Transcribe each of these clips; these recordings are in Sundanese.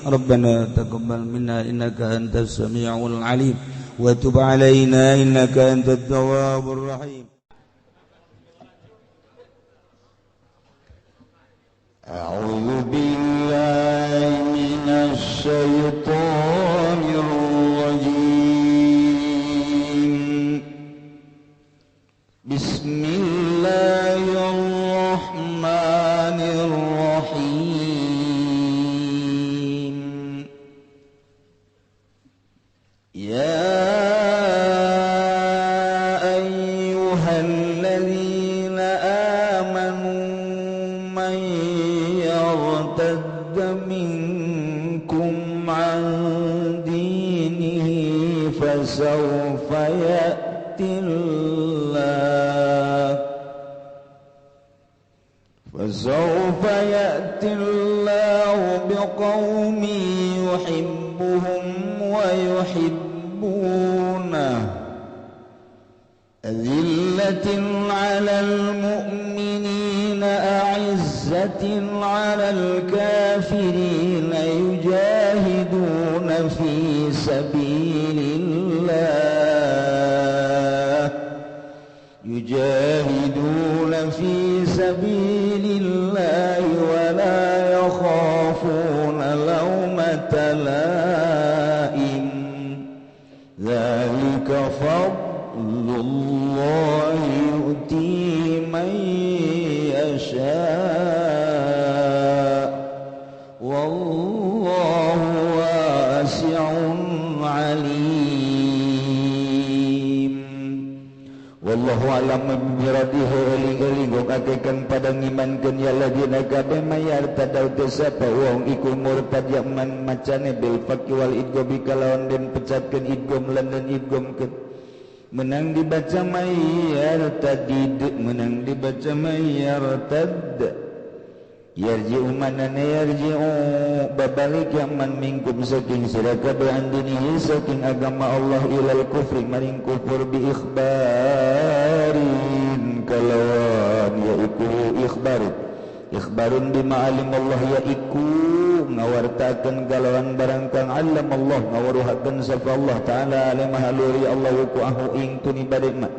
Rabbana taqabbal minna innaka antas samiul alim wa tub alaina innaka antat tawwabur rahim. A'udzu billahi minasy syaithanir rajim. Bismillahirrahmanirrahim. Ya ayyuhalladzina amanu man yartadda minkum an dinihi fasawfa ya'ti Allahu biqaumin yuhibbuhum wa yuhibbunah azillatin 'alal mu'minina a'izzatin 'alal kafirina yujahiduna fi sabilillah yujahiduna fi sabilillah wa la yakhafuna lawmata la'im dzalika fadlullahi yu'tihi man yasha' wallahu wasi'un 'alim. Wallahu a'lam biradihi eling-eling ngokakeun pada ngimankeun ya ladina kabeh mayar tadau teu sapa wong iku murtad yaman macane bil faqi wal idgham kalawan den pecatkeun idgham lan den idghamkeun menang dibaca mayar tadid menang dibaca mayar tad yarji'u manana yarji'u babalik yaman minkum saking sira kabeh andinihi saking agama Allah ilal kufri maring kufur bi ikhbarin kalawan yaiku ikhbar ikhbarun bima alim Allah yaiku ngawartakeun kalawan barang kang alam Allah ngawaruhakeun sapa Allah taala alim haluri Allah ku ahu ing tuni bade mah.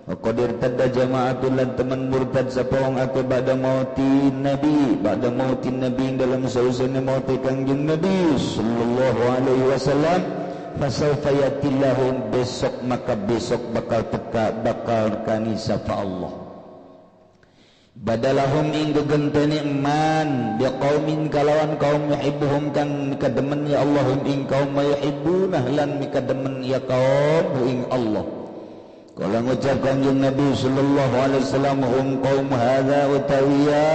Qadir tadda jama'atul lan teman murtad sapa wong akeh ba'da mautin nabi dalam sausana maut Kangjeng Nabi sallallahu alaihi wasallam fasaufa yatilahum besok maka besok bakal teka bakal kani sapa Allah badalahum ing gegentene iman biqaumin kalawan kaum yuhibbuhum kang mikademen ya Allahum ing kaum yuhibbunah lan mikademen ya kaum ing Allah. Kala ngucap Kangjeng Nabi sallallahu alaihi wasallam hum qaum hadza utawiya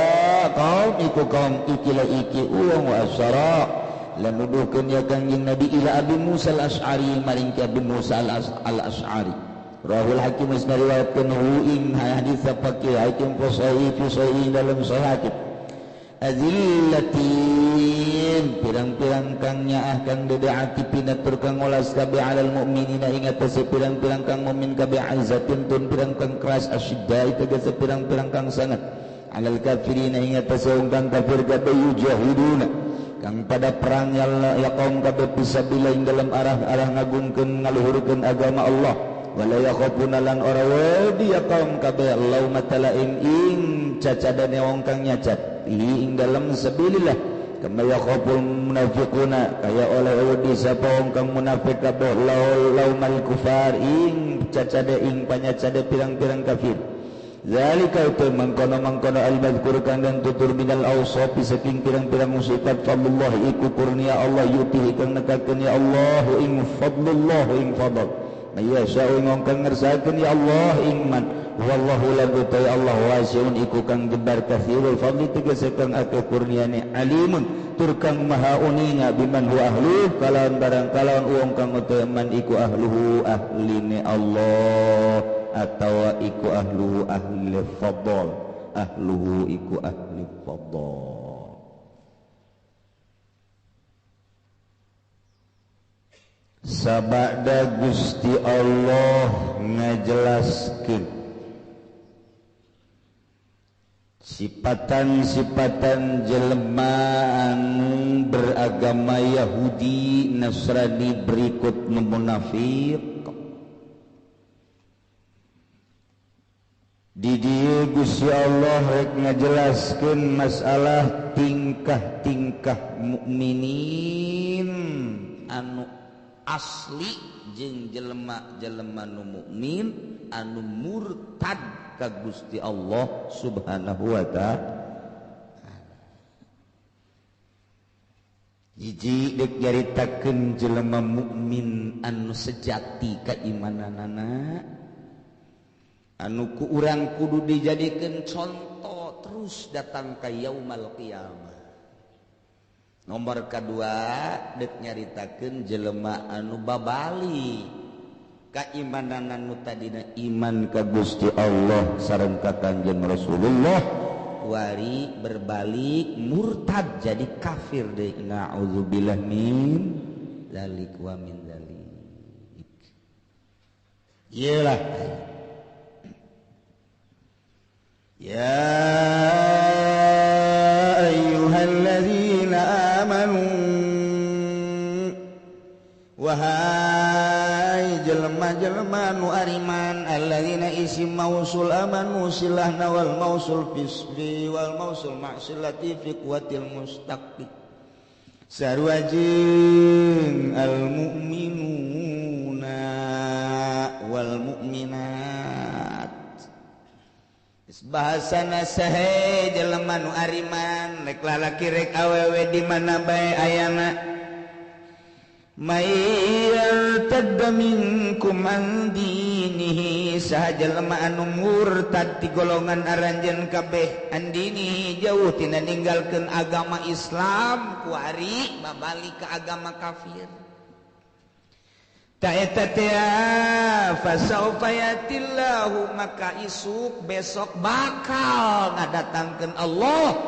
kaum iku kaum iki la iki uang wa asyara lan nuduhkeun ya Kangjeng Nabi ila Abi Musa al-Asy'ari maring ka Abi Musa al-Asy'ari. Rahul Hakim wis ngriwayatkeun hu ing hadis faqih Hakim fi sahih dalam sahih Hakim. Azillatin pirang-pirang kang nyaah kang dedeati pinatur kang ngolas kabeh alal mukminina ing atase pirang-pirang kang mukmin kabeh azzatin tun pirang kang keras asyiddai tegese pirang-pirang kang sangat alal kafirina ing atase wong kang kafir kabeh yujahiduna kang pada perang ya kaum kabeh fisabilillah ing dalam arah-arah ngagungkeun ngaluhurkeun agama Allah wala yakhafuna lan ora wedi ya kaum kabeh laumata laim ing cacadane wong kang nyacat ing dalam sabilillah kama yakhaful munafiquna kaya oleh wedi sapa wong kang munafik kabeh laumal kufar ing cacade ing panyacade pirang-pirang kafir. Zalika itu mangkono-mangkono al-madhkur kang dan tutur minal awsafi saking pirang-pirang sifat fadlullah iku kurnia Allah yutihi kang nekakeun ya Allah ing fadlullah ing fadl mayyasha'u ing kang ngersakeun ya Allah ing man wallahu la Allah wasi'un iku kang jembar katsirul fadli tegese kang akeh kurniane alimun tur kang maha uninga biman huwa ahluh kalawan barang kalawan wong kang utawa man iku ahluhu ahline Allah atawa iku ahluhu ahli fadl ahluhu iku ahli fadl. Sabada Gusti Allah ngajelaskeun Sipatan-sipatan jelema anu beragama Yahudi Nasrani berikut nu munafik. Di dieu Gusti Allah rek ngajelaskeun masalah tingkah-tingkah mukminin anu asli jeung jelema-jelema nu mukmin anu murtad ka Gusti Allah Subhanahu wa ta'ala. Hiji deuk nyaritakeun jelema mukmin anu sejati kaimananana, anu ku urang kudu dijadikeun contoh terus datang ka yaumal qiyamah. Nomor kedua deuk nyaritakeun jelema anu babali kaimanan anu tadina iman ka Gusti Allah sareng ka Kanjeng Rasulullah, wari berbalik murtad jadi kafir deui. Na'udzubillah min dzalik wa min dzalik. Iyalah ya ayyuhalladzina amanu, wahai jelema-jelema nu ariman, alladzina isim mausul amanu silahna wal mausul fisbi wal mausul ma'silati fi quwwatil mustaqi sarua jeung al mu'minuna wal mu'minat. Bahasana sahe jelema nu ariman rek lalaki rek awewe di mana bae ayana, may yartadda minkum an dinihi, saha jelema anu murtad ti golongan aranjeun kabeh, an dinihi jauh tina ninggalkeun agama Islam kuari babalik ka agama kafir. Ta eta teh fasaufa yatillahu, maka isuk besok bakal ngadatangkeun Allah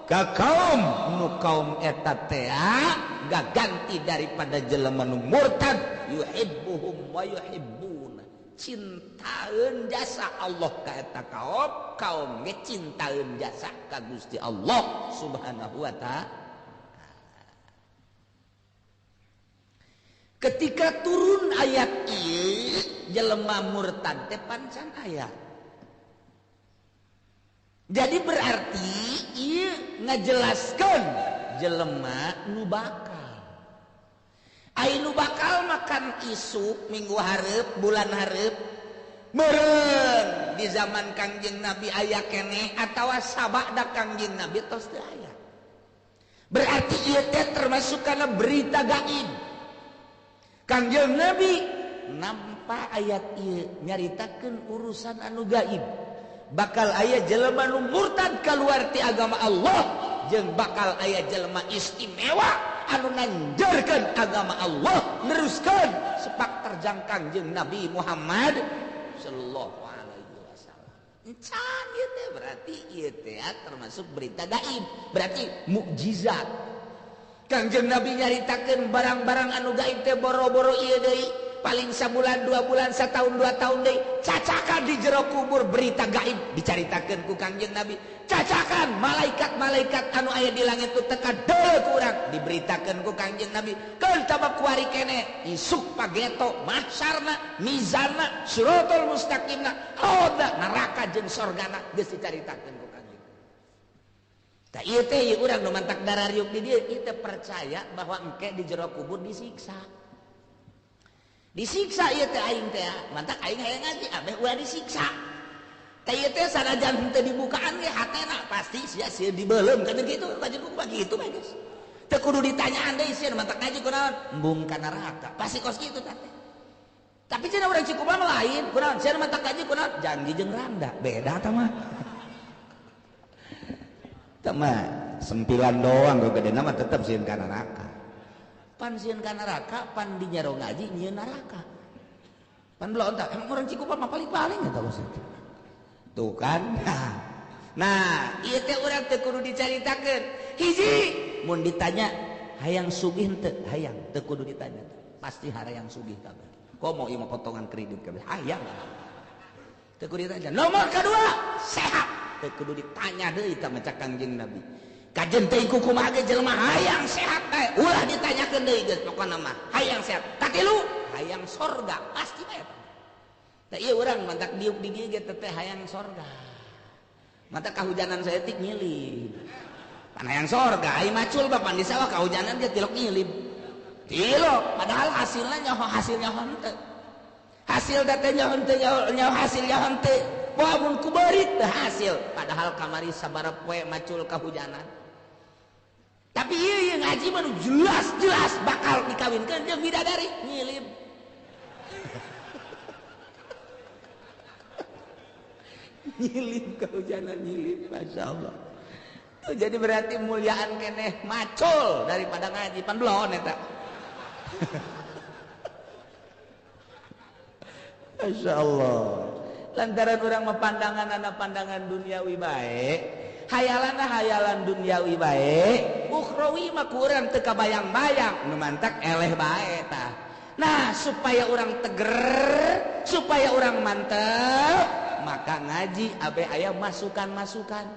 ka kaum nu kaum eta teh gak ganti daripada jelema nu murtad, yuhibbuhum wa yuhibbuna, cintaeun jasa Allah ka eta kaum, kaum ge cintaeun jasa ka Gusti Allah Subhanahu wa ta'ala. Ketika turun ayat ieu jelema murtad teh pancan aya. Jadi berarti ieu ngajelaskeun jelema nu bakal. Ai nu bakal makan isuk minggu hareup bulan hareup meureun di zaman Kangjeng Nabi aya keneh atawa sabada Kangjeng Nabi tos teu aya. Berarti ieu teh termasuk kana berita gaib. Kangjeng Nabi nampa ayat ieu nyaritakeun urusan anu gaib. Bakal aya jelema nu murtad keluar ti agama Allah jeung bakal aya jelema istimewa anu nanjeurkeun agama Allah neruskeun sepak terjang Kangjeng Nabi Muhammad sallallahu alaihi wasallam. Encan ieu teh berarti ieu teh termasuk berita gaib, berarti mukjizat. Kangjeng Nabi nyaritakeun barang-barang anu gaib teh boro-boro ieu deui, paling sabulan 2 bulan setahun 2 tahun deui cacakan di jero kubur berita gaib dicaritakeun ku Kangjeng Nabi. Cacakan malaikat-malaikat anu aya di langit tu teka deuleu ku urang diberitakeun ku Kangjeng Nabi. Keun tabak kuari kene isuk pageto mahsyarna mizanna siratal mustaqimna haudna neraka jeung sorgana geus dicaritakeun ku Kangjeng. Tah ieu teh ieu urang nu mantak darariuk di dieu ieu teh percaya bahwa engke di jero kubur disiksa. Disiksa ieu teh aing teh mantak aing hayang ngaji abeh ulah disiksa. Tah ieu teh sanajan henteu dibukaan ge hatena pasti sia sia dibeuleum kan kitu baju ku kitu bae geus. Teu kudu ditanyaan deui sia mantak ngaji kunaon embung ka neraka pasti kos kitu tah teh. Tapi cenah urang Cikupa mah lain kunaon sia mantak ngaji kunaon janji jeung randa beda tah mah. Tah mah sempilan doang gede nama tetep sieun ka neraka. Pan sieun ka neraka pan di nyaro ngaji nyieun neraka. Pan belum entah emang orang Cikupa mah paling-paling eta bos. Tuh kan. Nah, ieu teh urang teu kudu dicaritakeun. Hiji mun ditanya hayang sugih henteu, hayang teu kudu ditanya. Pasti hayang sugih kabeh. Komo ieu mah potongan kredit kabeh. Hayang. Teu kudu ditanya. Nomor kedua, sehat. Teu kudu ditanya deui tah maca Kangjeng Nabi. Kajen teh kumaha ge jelema hayang sehat bae, ulah ditanyakeun deui geus pokona mah. Hayang sehat. Katilu, hayang sorga pasti bae. Tah ieu urang mantak diuk di dieu ge teh hayang sorga. Mata kahujanan saeutik nyilib. Pan hayang sorga, ai macul bapan di sawah kahujanan ge tilok nyilib. Tilok, padahal hasilnya nyaho hasilnya henteu. Hasil teh nyaho henteu nyaho hasilnya henteu. Wah mun ku beurit teu hasil, padahal kamari sabaraha poe macul kahujanan. Tapi ieu ngaji mah jelas-jelas bakal dikawinkeun jeung bidadari nyilib. Nyilib kahujanan nyilib, Masya Allah. Tuh, jadi berarti muliaan keneh macul daripada ngaji pan belon eta. Masya Allah. Lantaran orang mah pandangan anak pandangan duniawi bae, hayalanna hayalan duniawi bae, ukhrawi mah kurang teu kabayang-bayang, nu mantak eleh bae tah. Nah, supaya orang teger, supaya orang mantep, maka ngaji abe aya masukan-masukan.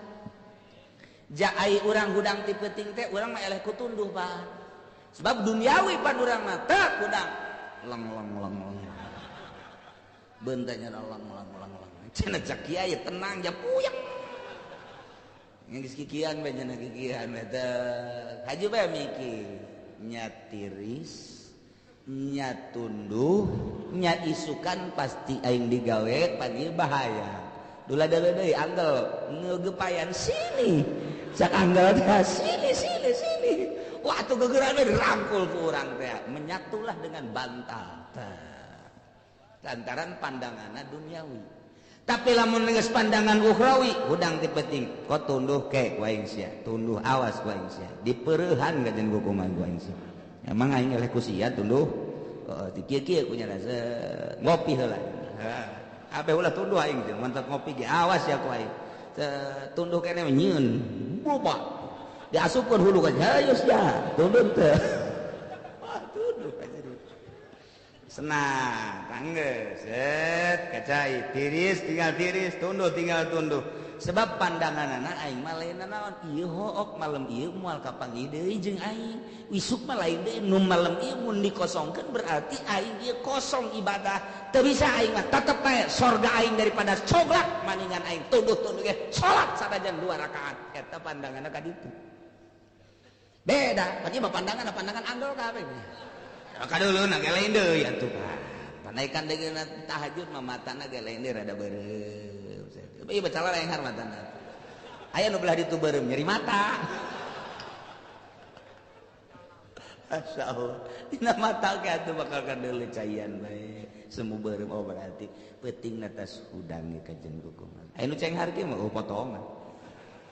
Jaai urang hudang ti peuting teh urang mah eleh ku tunduh pan. Sebab duniawi pan urang mah teu hudang. Lang lang lang lang. Bentanya lang lang lang lang. Cenah cak kiai tenang ja puyeng. Geus kikian bae cenah kikian bae teh. Haju bae mikir. Nya tiris, nya tunduh, nya isukan pasti aing digawe pagi bahaya. Dula dulu deui anggel ngegepayan sini. Cak anggel teh sini sini sini. Wah tuh gegeran dirangkul ku urang teh, menyatulah dengan bantal. Lantaran pandanganna duniawi. Tapi lamun geus pandangan ukhrawi, hudang ti penting. Ko tunduh ke ku aing sia, tunduh awas ku aing sia. Dipeureuhan kajen ku kumaha ku aing sia. Emang aing eleh ku sia tunduh. Heeh, di kieu-kieu ku nya ngopi heula. Abe ulah tunduh aing teh, mantap ngopi ge awas ya ku aing. Tunduh kene nyieun. Boba. Diasupkeun hulu ka hayu sia, tunduh teh. Wah, tunduh aja. Senang, tangge, set, kacai, tiris, tinggal tiris, tunduh, tinggal tunduh. Sebab pandangan anak aing mah lain naon, ieu hook malam ieu moal kapanggih deui jeung aing. Isuk mah lain deui, nu malam ieu mun dikosongkeun berarti aing ieu kosong ibadah. Teu bisa aing mah tetep bae sorga aing daripada coglak maningan aing tunduh-tunduh ge salat sanajan 2 rakaat. Eta pandanganna ka ditu. Beda, pan ieu mah pandangan pandangan anggel kabeh. Maka dulu nak lain deui atuh Pak. Panaikan deui tahajud mah matana ge lain deui rada beureum. Ieu baca lenghar matana. Aya nu belah ditu beureum nyeri mata. Masyaallah. Dina mata ge atuh bakal kadeuleu caian bae. Semu beureum oh berarti peutingna tas hudang ge kajen kumaha. Aya nu cenghar ge mah oh potongan.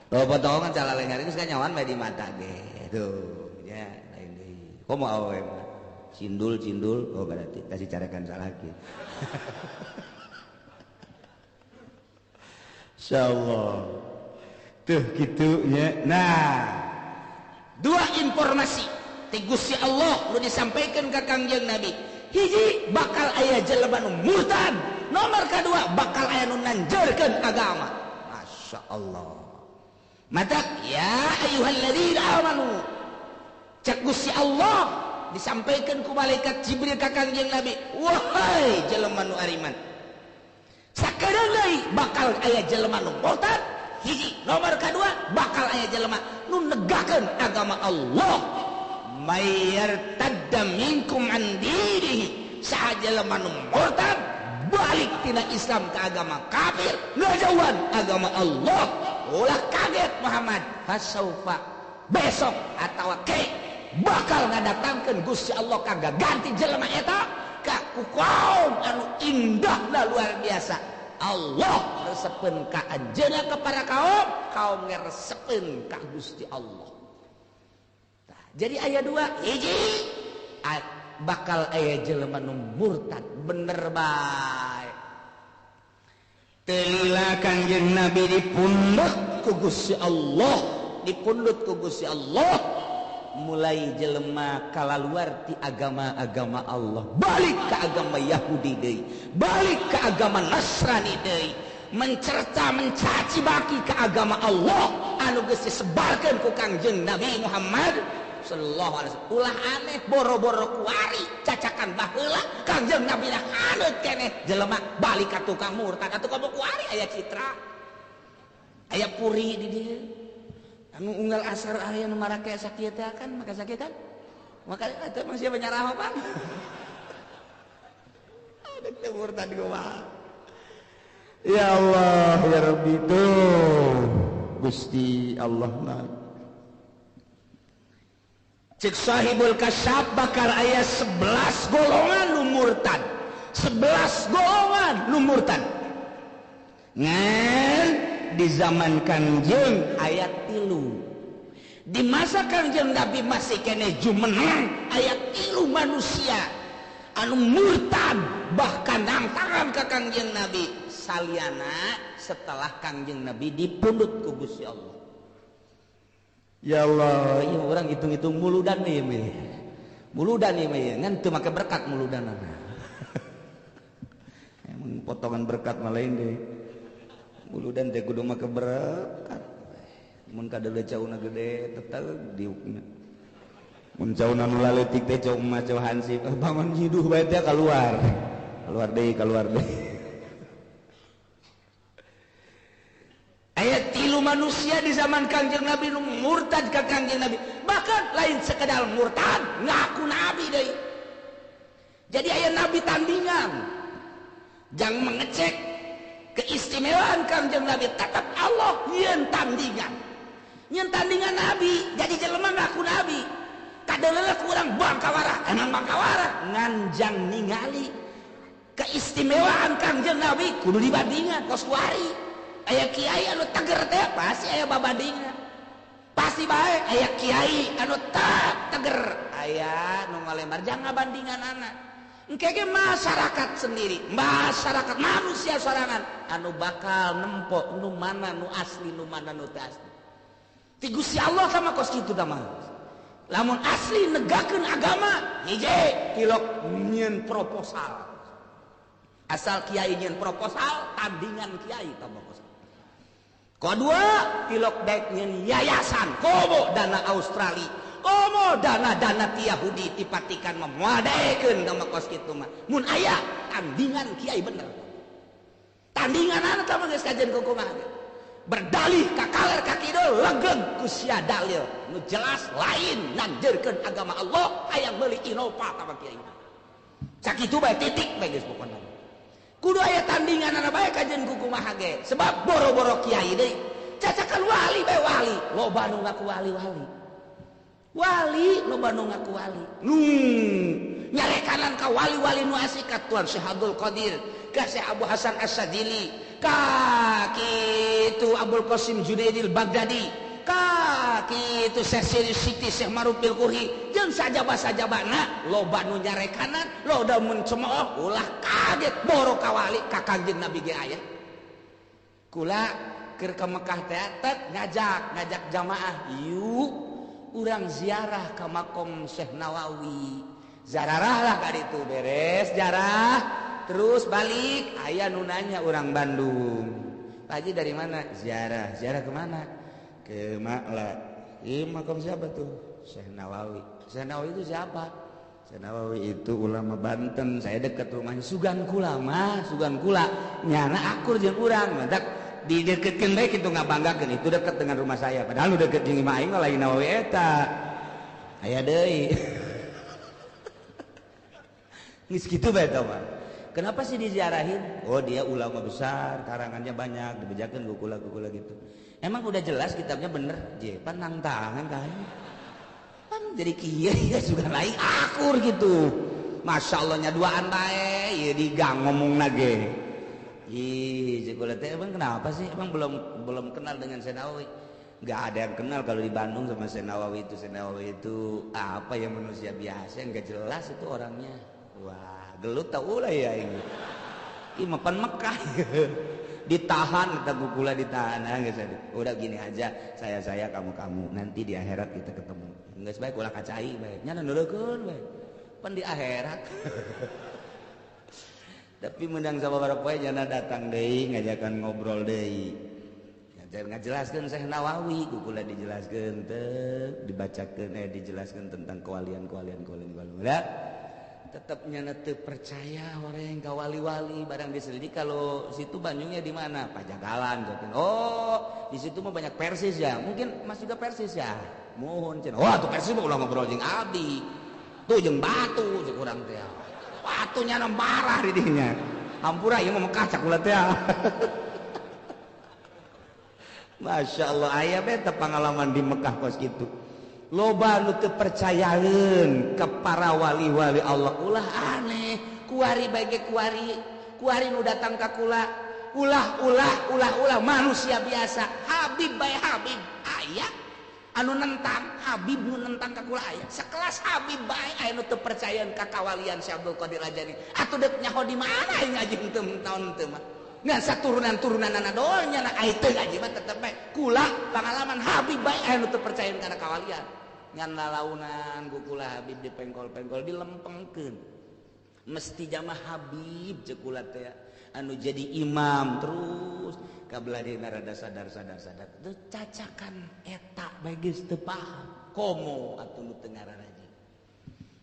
Oh potongan cala lenghar geus kanyawan bae di mata ge. Tuh nya lain deui. Komo awewe mah. Cindul cindul oh berarti kasih carakan salah lagi. Insyaallah tuh gitu ya. Nah, dua informasi ti Gusti Allah nu disampaikan ke Kangjeng Nabi. Hiji bakal aya jelema nu murtad, nomor kedua bakal aya nu nanjeurkeun agama. Masya Allah. Mata ya ayyuhalladzina amanu. Cak Gusti Allah disampaikan ku malaikat Jibril ka Kangjeng Nabi, wahai jelema nu ariman, sakedeung deui bakal aya jelema nu murtad, hiji, nomor kadua bakal aya jelema nu negakeun agama Allah. May yartadda minkum an dinihi, saha jelema nu murtad balik tina Islam ke agama kafir, ngajauhan agama Allah. Ulah kaget Muhammad, fasaufa besok atawa ke bakal ngadatangkeun Gusti Allah kagak ganti jelema eta ka ku kaum anu indahna luar biasa. Allah resepeun ka anjeunna ka para kaum, kaum ngeresepeun ka Gusti Allah. Tah, jadi aya dua, hiji bakal aya jelema nu murtad bener bae. Teu lila Kangjeng Nabi dipundhut ku Gusti Allah, dipundhut ku Gusti Allah. Mulai jelema kalaluar ti agama-agama Allah, balik ke agama Yahudi deui, balik ke agama Nasrani deui. Mencerca mencaci maki ke agama Allah anu geus disebarkeun ku Kangjeng Nabi Muhammad sallallahu alaihi wasallam. Ulah aneh boro-boro kuari cacakan baheula Kangjeng Nabi lah anut keneh jelema balik ka tukang murtad atuh komo kuari aya citra. Aya puri di dieu. Anu unggal asar aya nu marake sakieu teh kan maka sakieu kan. Maka eta mah sia penyarah apa? Ada teh murtad kumaha. Ya Allah ya Rabbi tuh Gusti Allah na. Cek Sahibul Kasyaf bakar aya 11 golongan nu murtad. 11 golongan nu murtad. Ngan di zaman Kangjeng ayat 3. Di masa Kangjeng Nabi masih keneh jumeneng ayat 3 manusia anu murtad bahkan nangtangan ka Kangjeng Nabi saliana setelah Kangjeng Nabi dipundhut ku Gusti Allah. Ya Allah, ieu orang hitung-hitung muludan ieu mah. Muludan ieu mah ngan teu make berkat muludanana. Emang potongan berkat mah lain deui. Muludan teh kudu make berkat. Mun kadeuleu cauna gede tetep diukna. Mun cauna nu laletik teh cau mah cau hansip bangun hiduh bae teh keluar. Keluar deui, keluar deui. Ayat 3 manusia di zaman Kangjeng Nabi nu murtad ka Kangjeng Nabi. Bahkan lain sekedar murtad, ngaku nabi deui. Jadi aya nabi tandingan. Jangan mengecek keistimewaan Kangjeng Nabi, tetap Allah nyeun tandingan. Nyeun tandingan nabi, jadi jelema ngaku nabi. Kadeuleuh kurang bangkawara, emang bangkawara nganjang ningali keistimewaan Kangjeng Nabi kudu dibandingan kos kuari. Aya kiai anu teger teh pasti aya babandingan. Pasti bae aya kiai anu teger, aya nu ngalembar jangan bandingan anak. Engke ge masyarakat sendiri, masyarakat manusia sorangan anu bakal nempo nu mana nu asli nu mana nu teu asli. Ti Gusti Allah sama kos kitu tah mah. Lamun asli negakeun agama, hiji tilok nyieun proposal. Asal kiai nyieun proposal, tandingan kiai tah kos. Kedua, tilok dek nyen yayasan, komo dana Australia, komo dana-dana ti Yahudi dipatikan memuadekeun nama kos kitu mah. Mun aya tandingan kiai bener. Tandingan anak tah mah geus kajen kumaha. Berdalih ka kaler ka kidul legeg ku sia dalil nu jelas lain nanjeurkeun agama Allah hayang meuli Innova ka kiai. Sakitu bae titik bae geus pokona. Kudu aya tandingan anak bae kajen ku kumaha ge. Sebab boro-boro kiai deui. Cacakan wali bae wali, loba nu ngaku wali-wali. Wali loba nu ngaku wali. Nu nyarekanan ka wali-wali nu asli ka Tuan Syekh Abdul Qadir, ka Syekh Abu Hasan Asy-Syadzili, ka kitu Abul Qasim Junaidil Baghdadi, ka kitu Syekh Siri Siti Syekh Marufil Qurhi, jeung sajaba-sajabana loba nu nyarekanan, loba mun cemooh ulah kaget boro ka wali ka Kangjeng Nabi ge aya. Kula keur ka Mekah teh ngajak jamaah, yuk urang ziarah ka makom Syekh Nawawi. Zararah lah ka ditu beres jarah terus balik aya nu nanya urang Bandung. Pak Haji dari mana? Ziarah. Ziarah kemana? Ke Makla. Ih, makom siapa tuh? Syekh Nawawi. Syekh Nawawi itu siapa? Syekh Nawawi itu ulama Banten. Saya dekat rumahnya. Sugan kula mah, sugan kula. Nyana akur jeung urang. Mantak dideketkeun bae kitu ngabanggakeun itu dekat dengan rumah saya. Padahal nu deket jeung imah aing mah lain Nawawi eta. Aya deui. Geus kitu bae tah mah. Kenapa sih diziarahin? Oh dia ulama besar, karangannya banyak, dibejakeun ku kula-kula gitu. Emang udah jelas kitabnya bener? Je, pan nang tangan kan. Pan jadi kiai ya juga lain akur gitu. Masya Allahnya duaan bae, ieu di gang ngomongna ge. Ih, cek kula teh emang kenapa sih? Emang belum kenal dengan Syekh Nawawi? Nggak ada yang kenal kalau di Bandung sama Syekh Nawawi itu. Syekh Nawawi itu apa ya, manusia biasa, nggak jelas itu orangnya. Wah, gelut tau lah ya ini. Ih, mapan Mekah. Ditahan, kita kukula ditahan. Ah, udah gini aja, saya kamu nanti di akhirat kita ketemu. Enggak sebaik ulah kacai baik. Nya nuleukeun bae. Pan di akhirat. Tapi menang sababaraha poe nyana datang deui ngajakan ngobrol deui. Ngajelaskeun Syekh Nawawi ku kula dijelaskeun teh dibacakeun dijelaskeun tentang kewalian-kewalian kewalian. Tetep nyana teu percaya orang ka wali-wali barang diselidiki kalau situ Bandungnya di mana? Pajagalan ceuk. Oh, di situ mah banyak Persis ya. Mungkin Mas juga Persis ya. Mohon cenah. Wah, tuh Persis mah ulah ngobrol jeung abdi. Tuh jeung batu ceuk urang teh. Batu nyana marah di dinya. Hampura ieu mah Mekah cak kula teh. Masya Allah aya beta pengalaman di Mekah kos gitu. Loba nu teu percayaeun ka para wali-wali Allah. Ulah aneh, kuari bae ge kuari, kuari nu datang ka kula. Ulah ulah ulah ulah manusia biasa. Habib bae Habib aya anu nentang, Habib nu nentang ka kula aya. Sekelas Habib bae aya nu teu percayaeun ka kawalian Syekh Abdul Qadir Jailani. Atuh deuk nyaho di mana aing ngaji teu taun teu mah. Ngan saturunan-turunanana doang nya aing teu ngaji mah tetep bae. Kula pengalaman Habib bae aya nu teu percayaeun kana kawalian. Ngan lalaunan ku kula Habib dipengkol-pengkol dilempengkeun. Mesti jamaah Habib ceuk kula teh anu jadi imam terus kabelah dina rada sadar-sadar sadar. Teu cacakan eta bae geus teu paham. Komo atuh nu teu ngararaji.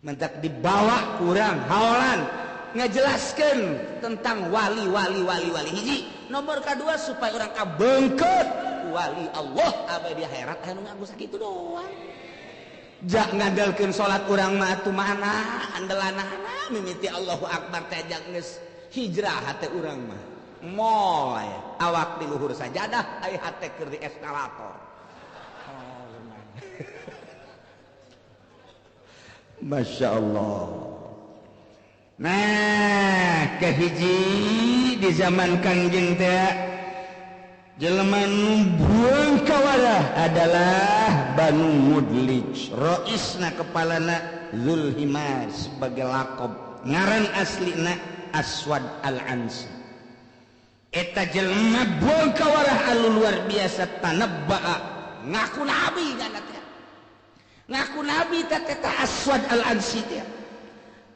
Mentak dibawa kurang haolan ngajelaskeun tentang wali wali wali wali hiji. Nomor kedua supaya orang kabengkeut wali Allah abadi akhirat anu ngaku sakitu doang. Jak ngandalkeun salat urang mah atuh mana andelanana mimiti Allahu Akbar teh jak geus hijrah hate urang mah. Moal awak di luhur sajadah ai hate keur di eskalator. Oh, Masya Allah. Nah, kahiji di zaman Kangjeng teh jelema nu buang kawarah adalah Banu Mudlij. Roisna kepalana Zulhimar sebagai lakob. Ngaran aslina Aswad Al-Ansi. Eta jelema buang kawarah anu luar biasa tanabba'a ngaku nabi kana teh. Ngaku nabi teh eta Aswad Al-Ansi teh.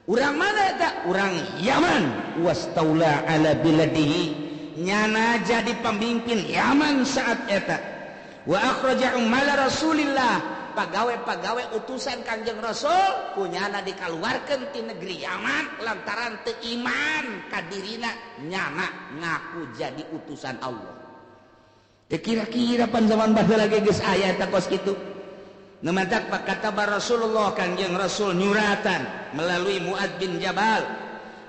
Urang mana eta? Urang Yaman. Wastaula ala biladihi. Nyana jadi pemimpin Yaman saat eta. Wa akhraja ummala Rasulillah. Pagawe-pagawe utusan Kangjeng Rasul kunyana dikaluarkeun ti negeri Yaman lantaran teu iman ka dirina nyana ngaku jadi utusan Allah. Teu kira-kira pan zaman baheula ge geus aya eta kos kitu. Nu matak kata Rasulullah Kangjeng Rasul nyuratan melalui Muad bin Jabal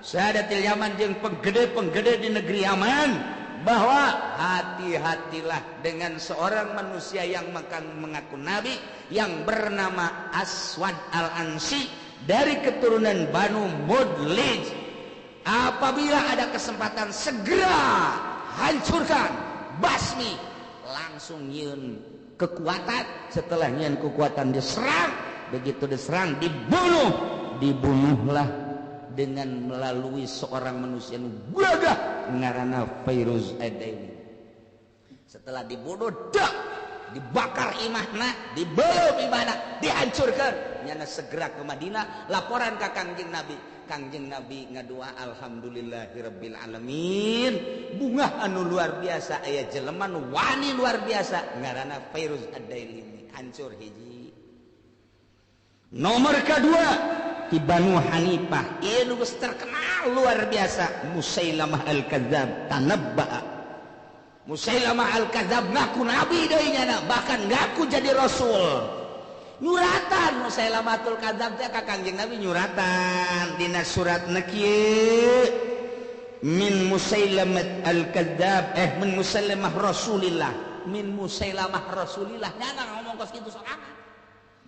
Sadatil Yaman jeung penggede-penggede di negeri Yaman bahwa hati-hatilah dengan seorang manusia yang mengaku nabi yang bernama Aswad Al-Ansi dari keturunan Banu Mudlij. Apabila ada kesempatan segera hancurkan, basmi, langsung nyieun kekuatan. Setelah nyieun kekuatan diserang, begitu diserang dibunuh, dibunuhlah dengan melalui seorang manusia nu gagah ngaranna Fairuz Adaini. Setelah dibunuh dak dibakar imahna, dibelum imahna, dihancurkan. Nyana segera ke Madinah, laporan ka Kangjeng Nabi. Kangjeng Nabi ngadua alhamdulillahirabbil alamin. Bungah anu luar biasa aya jelema nu wani luar biasa ngaranna Fairuz Adaini. Hancur hiji. Nomor kedua di Banu Hanifah, ieu nu geus terkenal luar biasa Musailamah Al-Kadzab tanabba'a. Musailamah Al-Kadzab ngaku nabi deui nyana, bahkan ngaku jadi rasul. Nyuratan Musailamatul Kadzab teh ka Kangjeng Nabi nyuratan dina suratna kieu min Musailamah Al-Kadzab min Musailamah Rasulillah, min Musailamah Rasulillah nyana ngomong kos kitu sorangan.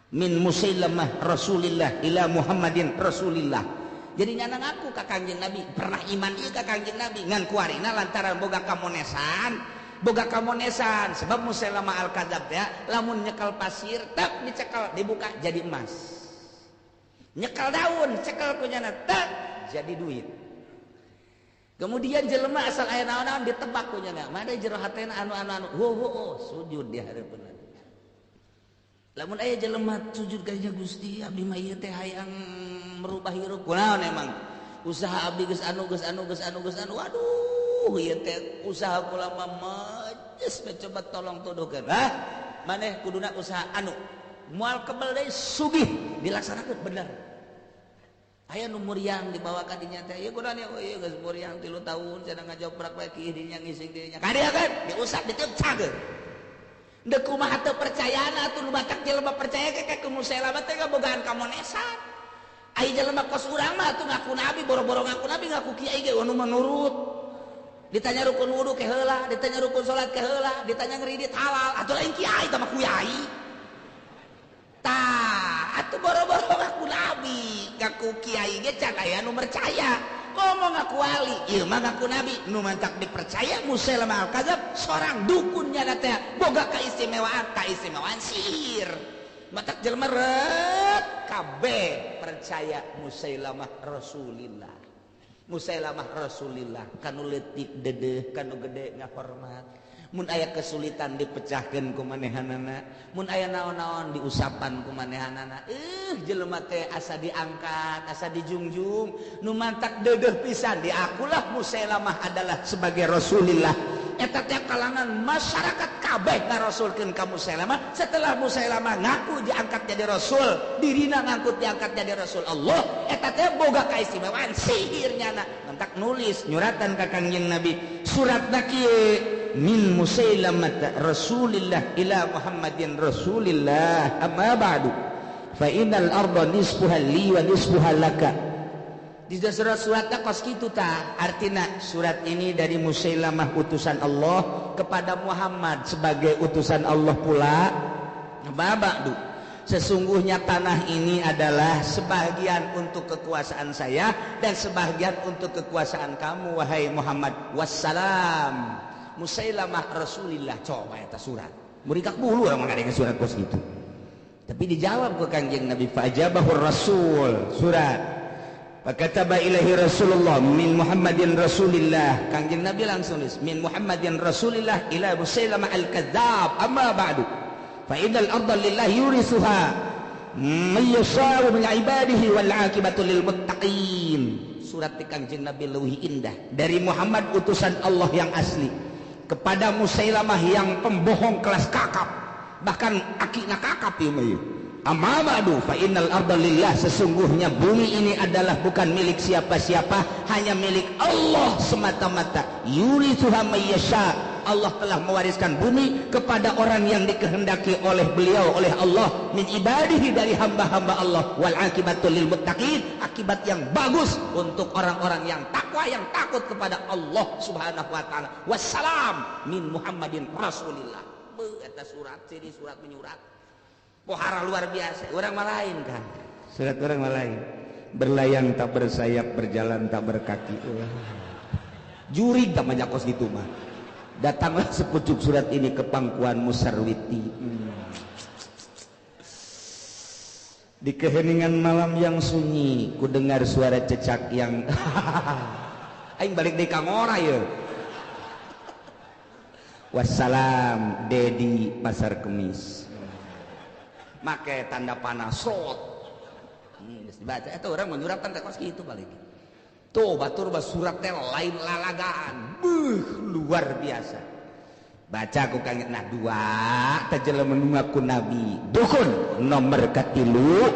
Min Musailamah Rasulillah ila Muhammadin Rasulillah. Jadi nyana ngaku ka Kangjeng Nabi, pernah iman ieu ka Kangjeng Nabi ngan kuarina lantaran boga kamonesan, boga kamonesan sebab Musailamah Al-Kadzab teh lamun nyekel pasir tak dicekel dibuka jadi emas. Nyekel daun cekel ku nyana tak jadi duit. Kemudian jelema asal aya naon-naon ditebak ku nyana, mana jero hatena anu-anu anu ho ho sujud di hareupeun. Lamun aya jelema sujud ka Gusti abdi mah ieu teh hayang merubah hirup kunaon emang Usaha abdi geus anu geus anu geus anu geus anu. Waduh, ieu teh usaha kula mah mejes coba tolong tuduhkeun. Hah? Maneh kuduna usaha anu moal kebel deui sugih dilaksanakeun bener. Aya nu muriang dibawa ka dinya teh, ieu kunaon ieu ieu geus muriang 3 tahun cenah ngajoprak we kieu dinya ngising dinya. Ka dieu kan diusap ditiup cager. Deuk kumaha teu percayana atuh nu batak jelema percaya ke ka Musailamah teh ngabogaan kamonesan. Ai jelema kos urang mah atuh ngaku nabi boro-boro ngaku nabi ngaku kiai ge anu menurut. Ditanya rukun wudu ke heula, ditanya rukun salat ke heula, ditanya ngridit halal, atuh lain kiai tah mah kuyai. Tah, atuh boro-boro ngaku nabi, ngaku kiai ge can aya nu percaya. Ngomong ngaku wali, ieu mah ngaku nabi, nu mantak dipercaya Musailamah al-Kadzab seorang dukun nya teh boga kaistimewaan, kaistimewaan sihir. Matak jelema ret kabeh percaya Musailamah Rasulillah. Musailamah Rasulillah kanu leutik dedeh kanu gede ngahormat. Mun aya kesulitan dipecahkeun ku manehanana, mun aya naon-naon diusapan ku manehanana. Jelema teh asa diangkat, asa dijungjung, nu mantak dedeh pisan diakulah Musailamah adalah sebagai Rasulillah. Eta teh kalangan masyarakat kabeh ngarasulkeun ka Musailamah. Setelah Musailamah ngaku diangkat jadi rasul, dirina ngangkut diangkat jadi rasul Allah, eta teh boga kaistimewaan sihirnya na. Mantak nulis nyuratan ka Kangjeng Nabi, suratna kieu min Musailamah Rasulillah ila Muhammadin Rasulillah amma ba'du fa innal arda nisfuha li wa nisfuha laka. Di surat-suratnya kos kitu tah, artina surat ini dari Musailamah utusan Allah kepada Muhammad sebagai utusan Allah pula. Amma ba'du, sesungguhnya tanah ini adalah sebagian untuk kekuasaan saya dan sebagian untuk kekuasaan kamu wahai Muhammad. Wassalam. Musailamah Rasulillah. Coba eta surat. Murikak bulu orang ngadengkeun surat kos kitu. Tapi dijawab ke Kangjeng Nabi, fa'ajabahur Rasul surat. Fakataba ilaihi Rasulullah min Muhammadin Rasulillah. Kangjeng Nabi langsung nulis min Muhammadin Rasulillah ila Musailamah al-Kadzab amma ba'du. Fa innal arda lillahi yurisuha man yasha'u min ibadihi wal 'aqibatu lil muttaqin. Surat di Kangjeng Nabi leuwih indah dari Muhammad utusan Allah yang asli kepada Musailamah yang pembohong kelas kakap, bahkan akina kakap ieu mah. Amma ba'du fa innal arda lillah, sesungguhnya bumi ini adalah bukan milik siapa-siapa, hanya milik Allah semata-mata. Yurithuha may yasha, Allah telah mewariskan bumi kepada orang yang dikehendaki oleh beliau, oleh Allah, min ibadihi, dari hamba-hamba Allah. Wal akibatu lil muttaqin, akibat yang bagus untuk orang-orang yang takwa, yang takut kepada Allah Subhanahu wa taala. Wassalam min Muhammadin Rasulillah. Beuh eta surat, ciri surat menyurat. Pohara luar biasa, orang mah lain kan. Surat orang mah lain. Berlayang tak bersayap, berjalan tak berkaki. Jurig tak banyak kos gitu mah. Datanglah sepucuk surat ini ke pangkuan Musarwiti. Di keheningan malam yang sunyi, ku dengar suara cecak yang aing balik di kangora ya. Wassalam Dedi Pasar Kemis. Make tanda panah slot. Geus dibaca eta urang menyuratkan teh kos kitu balik. Tuh batur bah surat teh lain lalagaan. Beuh luar biasa. Baca ku kang nah dua teh jelema nu ngaku nabi. Dukun nomor katilu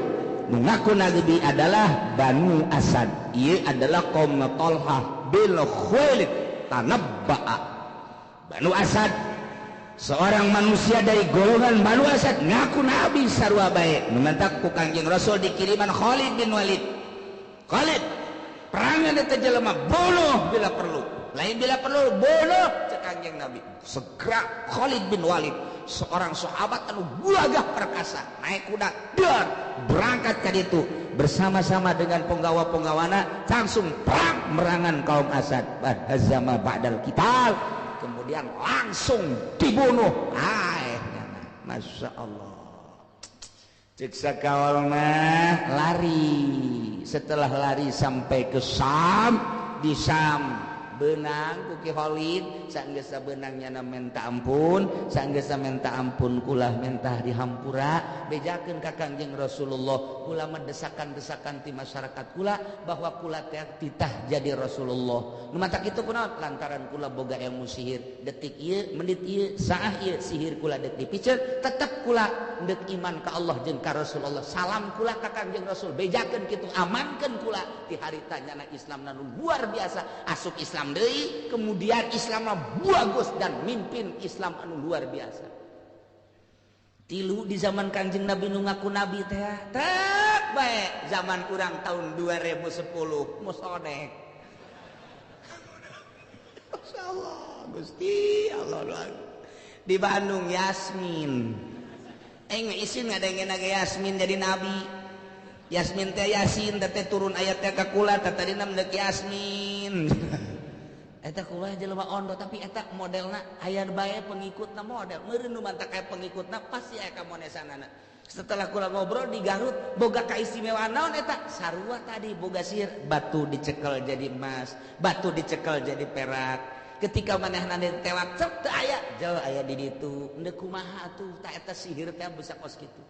nu ngaku nabi adalah Banu Asad. Ieu adalah kaum Talhah bin Khuwailid tanabba'a. Banu Asad, seorang manusia dari golongan Banu Asad ngaku nabi sarua bae. Nu mantak ku Kangjeng Rasul dikiriman Khalid bin Walid. Khalid perangan eta jelema bunuh bila perlu. Lain bila perlu bunuh cek Kangjeng Nabi. Segera Khalid bin Walid, seorang sahabat anu gagah perkasa, naik kuda dar berangkat ka ditu bersama-sama dengan penggawa-penggawana, langsung perang merangan kaum Asad. Hazama ba'dal qital, kemudian langsung dibunuh. Ai, Masya Allah. Cek sakawal mah lari. Setelah lari sampai ke Syam, di Syam Benang ku Ki Khalid sanggeus benang nyana menta ampun, sanggeus menta ampun kula mentah dihampura, bejakeun ka Kangjeng Rasulullah, kula mendesakan-desakan ti masyarakat kula bahwa kula teh titah jadi Rasulullah. Nu matak kitu kunaon? Lantaran kula boga ilmu sihir. Detik ieu, menit ieu, saah ieu sihir kula deuk dipiceun, tetep kula deuk iman ka Allah jeung ka Rasulullah. Salam kula ka Kangjeng Rasul, bejakeun kitu, amankeun kula ti harita nyana Islam nu luar biasa, asup Islam deui, kemudian Islam bagus dan mimpin Islam anu luar biasa. Tilu di zaman Kangjeng Nabi nu ngaku nabi teh tek bae zaman urang tahun 2010 musodek. Masyaallah Gusti Allah di Bandung Yasmin. Isin ngadengin ge Yasmin jadi nabi. Yasmin teh Yasin teh turun ayat teh ka kula teh tadina deuk Yasmin. Eta kula jelema ondo tapi eta modelna aya bae pengikutna model. Meureun nu mantak aya pengikutna pasti aya kamonesanana. Setelah kula ngobrol di Garut boga kaistimewaan naon eta? Sarua tadi boga sihir, batu dicekel jadi emas, batu dicekel jadi perak. Ketika manehna ditewak cep teu aya, jauh aya di ditu. Endeu kumaha atuh ta eta sihir teh bisa kos kitu.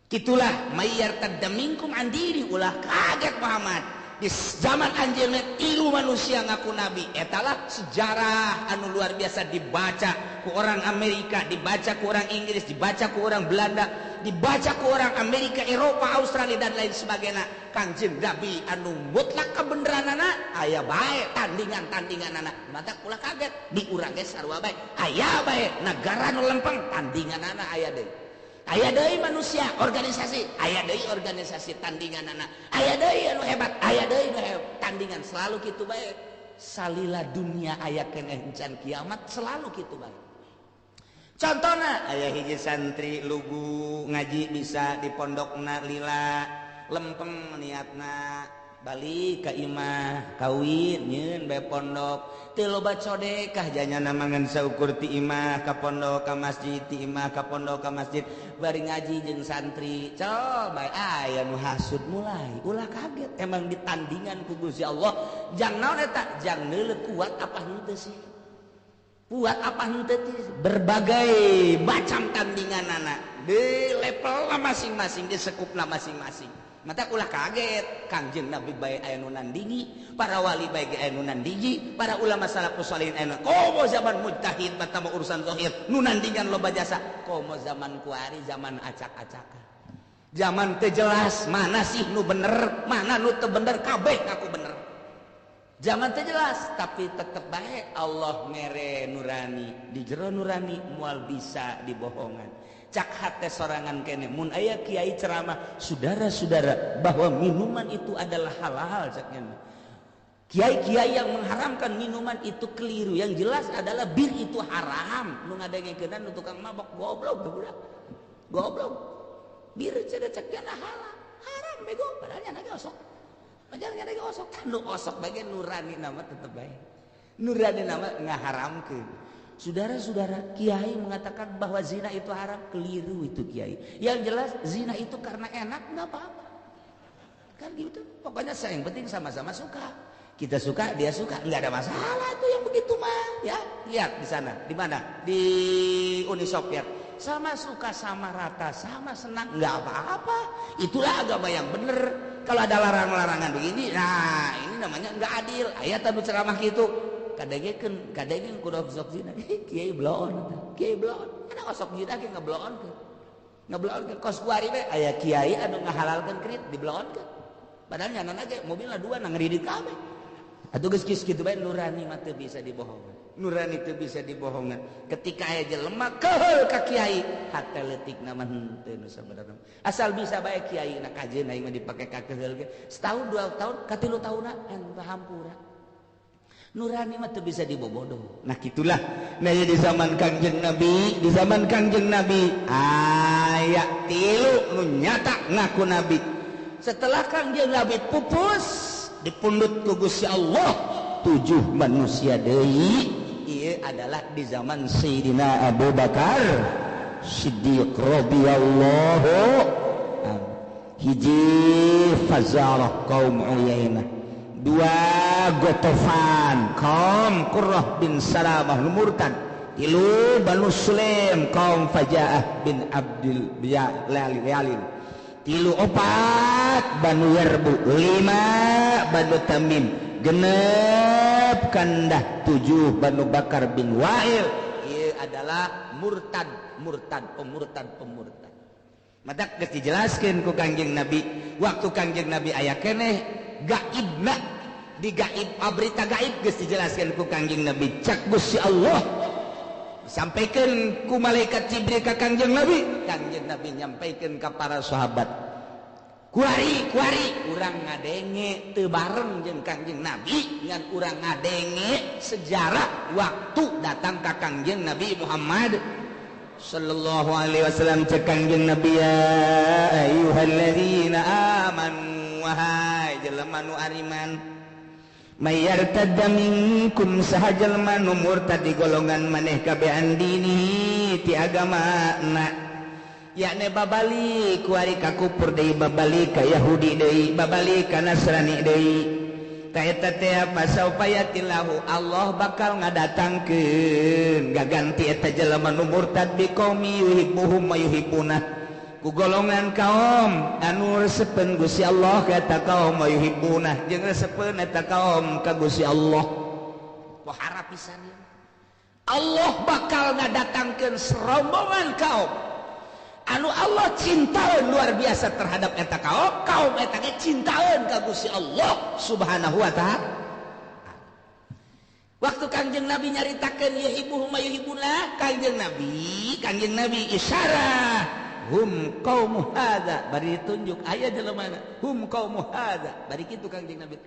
Kitulah mayyartadda minkum an dini, ulah kaget Muhammad. Di zaman anjeunna tilu manusia ngaku nabi. Etalah sejarah anu luar biasa dibaca ku orang Amerika, dibaca ku orang Inggris, dibaca ku orang Belanda, dibaca ku orang Amerika, Eropa, Australia dan lain sebagainya. Kangjeng Nabi anu mutlak kebenaranana aya bae tandingan-tandinganana. Mata ulah kaget di urang ge sarua bae. Aya bae nagara nu lempeng tandinganana aya deui. Aya deui manusia organisasi, aya deui organisasi tandinganana, aya deui anu hebat, aya deui nu hebat, tandingan selalu kitu bae. Salila dunia aya keneh encan kiamat selalu kitu bae. Contohna aya hiji santri lugu ngaji bisa di pondokna lila, lempeng niatna balik ka imah kawin nyeun bae pondok teu loba codekah janyana mangan saukur ti imah ka pondok ka masjid ti imah ka pondok ka masjid bari ngaji jeung santri coba aya nu hasud mulai ulah kaget emang ditandingan ku Gusti Allah jang naon eta jang neuleuh kuat apa henteu sih kuat apa henteu berbagai macam tandinganana di level masing-masing di sekupna masing-masing. Mata ulah kaget Kangjeng Nabi bae aya nu nandingi, para wali bae aya nu nandingi, para ulama salafus salihin aya nu komo zaman mujtahid batama urusan zahir nu nandingan loba jasa, komo zaman kuari zaman acak-acakan. Zaman teu jelas mana sih nu bener, mana nu teu bener, kabeh ngaku bener. Zaman teu jelas tapi tetep bae Allah mere nurani, di jero nurani moal bisa dibohongan. Cak hate sorangan kene mun aya kiai ceramah saudara-saudara bahwa minuman itu adalah halal caknya. Kiai-kiai yang mengharamkan minuman itu keliru. Yang jelas adalah bir itu haram. Nu ngadengkeun nu tukang mabok goblok budak. Goblok. Bir cenah caknya halal. Haram bego padahal nya ge osok. Padahal nya ge osok. Nu osok bae nurani nama tetep bae. Nurani nama ngaharamkeun. Saudara-saudara, kiai mengatakan bahwa zina itu haram, keliru itu kiai. Yang jelas zina itu karena enak nggak apa-apa. Kan gitu. Pokoknya saya yang penting sama-sama suka. Kita suka, dia suka, nggak ada masalah tuh yang begitu mah. Ya, lihat di sana, di mana? Di Uni Soviet. Sama suka, sama rata, sama senang, nggak apa-apa. Itulah agama yang benar. Kalau ada larang-larangan begini, nah ini namanya nggak adil. Ayat anu ceramah gitu. Kadengekeun kadengeun kudu sok zina kiai bloon kiai bloon ada osok zina ge ngebloonkeun ngebloonkeun kos kuari we aya kiai anu ngahalalkeun kredit dibloonkeun padahal nyanana ge mobilna dua na ngridit kabeh atuh geus kitu bae nurani mah teu bisa dibohongan nurani teu bisa dibohongan ketika aya jelema keheul ka kiai hate leutikna mah henteu nu sabenerna asal bisa bae kiai na kajeun aing mah dipake ka keheul ge setahun dua tahun ka tilu taunna entah hampura nurani mah teu bisa dibobodoh. Nah gitulah. Nah di zaman Kangjeng Nabi, di zaman Kangjeng Nabi aya tilu nu nyata ngaku nabi. Setelah Kangjeng Nabi pupus dipundhut ku Gusti Allah 7 manusia deui. Ieu adalah di zaman Sayyidina Abu Bakar Siddiq radhiyallahu anhu. Hiji fazarah kaum Uyainah. Dua Gotofan kaum Qurrah bin Salamah nu murtad. Tilu Banu Sulaim kaum Fajaah bin Abdil Yalil. Tilu opat Banu Yarbu, lima Banu Tamim, genep kandah tujuh Banu Bakar bin Wa'il. Ieu adalah murtad, murtad, pemurtad, pemurtad. Matak geus dijelaskeun ku Kangjeng Nabi, waktu Kangjeng Nabi aya keneh gaibna, di gaib berita gaib geus dijelaskeun ku Kangjeng Nabi. Cak Gusti Allah sampaikan ku malaikat Jibril ka Kangjeng Nabi, Kangjeng Nabi nyampaikan ka para sahabat. Kuari kuari urang ngadenge teu bareng jeung Kangjeng Nabi, ngan urang ngadenge sejarah waktu datang ka Kangjeng Nabi Muhammad sallallahu alaihi wasallam. Cek Kangjeng Nabi, ya ayyuhalladzina amanu, wahai jelema nu ariman, mayartadda minkum, saha jelema nu murtad di golongan maneh kabeh andini ti agamana, yakni babalik kuari ka kufur deui, babalik ka Yahudi deui, babalik ka Nasrani deui. Ta eta teh pasaupayatillahu, Allah bakal ngadatangkeun gaganti eta jelema nu murtad biqaumi yuhibbuhum wa yuhibbuna, ku golongan kaum anu resepeun Gusti Allah ka eta kaum, wa yuhibbuna jeung resepeun eta kaum ka Gusti Allah. Pohara pisan ieu. Allah bakal ngadatangkeun serombongan kaum anu Allah cintaeun luar biasa terhadap eta kaum, kaum eta ge cintaeun ka Gusti Allah Subhanahu wa taala. Waktu Kangjeng Nabi nyaritakeun yuhibbuhum wa yuhibbuna, Kangjeng Nabi isyarah hum qaumu hadza, bari ditunjuk aya jelema na hum qaumu hadza, bari kitu Kangjeng Nabi.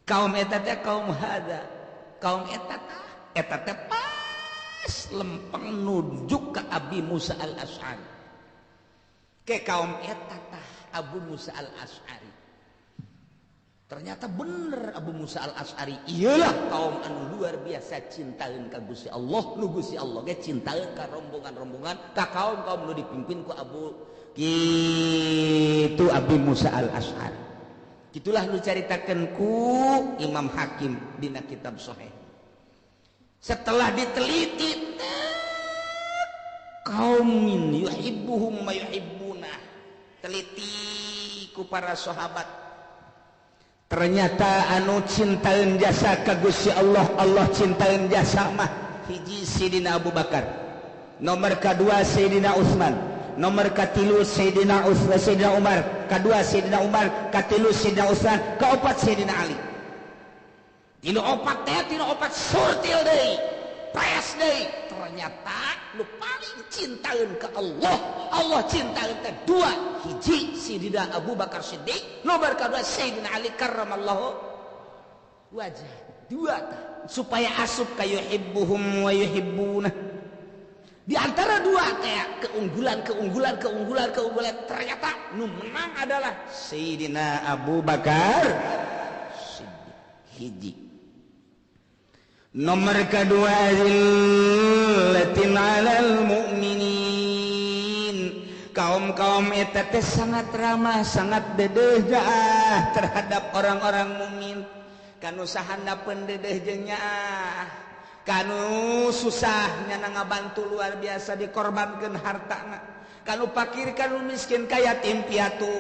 Kaum eta teh kaum hadza, kaum eta tah eta teh pas lempeng nunjuk ka Abi Musa Al-Asy'ari. Ke kaum eta tah Abu Musa Al-Asy'ari. Ternyata bener Abu Musa Al-Asy'ari iyalah kaum anu luar biasa cintaeun ka Gusti Allah, nu Gusti Allah ge cintaeun ka rombongan-rombongan, ka kaum-kaum nu dipimpin ku Abu kitu Abi Musa Al-Asy'ari. Kitulah nu caritakeun ku Imam Hakim dina kitab Sahih. Setelah diteliti kaumin yuhibbuhum wa yuhibbuna, teliti ku para sahabat, ternyata anu cintaeun jasa ka Gusti Allah, Allah cintaeun jasa mah hiji Sayyidina Abu Bakar, nomor kadua Sayyidina Utsman, nomor katilu Sayyidina Utsman, Sayyidina Umar, kadua Sayyidina Umar, katilu Sayyidina Utsman, kaopat Sayyidina Ali. Tinu opat teh, tinu opat surtil deui, pres deui. Ternyata nu paling cintaeun ka Allah, Allah cintaeun teh dua, hiji Sayyidina Abu Bakar Siddiq, nomor kadua Sayyidina Ali karramallahu wajah. Dua tah supaya asup ka yuhibbuhum wa yuhibbuna. Di antara dua teh keunggulan keunggulan keunggulan keunggulan, ternyata nu menang adalah Sayyidina Abu Bakar Siddiq. Hiji. Nomor kedua zillatin 'alal mu'minin, kaum-kaum eta teh sangat ramah, sangat dedeh jaah terhadap orang-orang mukmin. Kanu sahandapeun dedeh jeung nyaah, kanu susah nyana ngabantu luar biasa, dikorbankeun hartana, kanu fakir, kanu miskin, ka yatim piatu,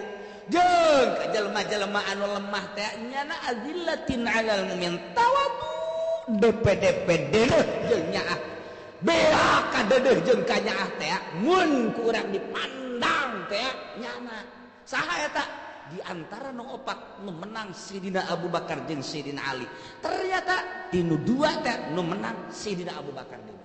jeung ka jelema-jelema anu lemah teh nyana azillatin 'alal mu'min, tawadu DPDP dedeh jeung nyaah, beak ka dedeh jeung ka nyaah teh mun ku urang dipandang teh nyana. Saha eta? Di antara nu opat nu menang Sayyidina Abu Bakar jeung Sayyidina Ali. Ternyata tinu dua teh nu menang Sayyidina Abu Bakar deui.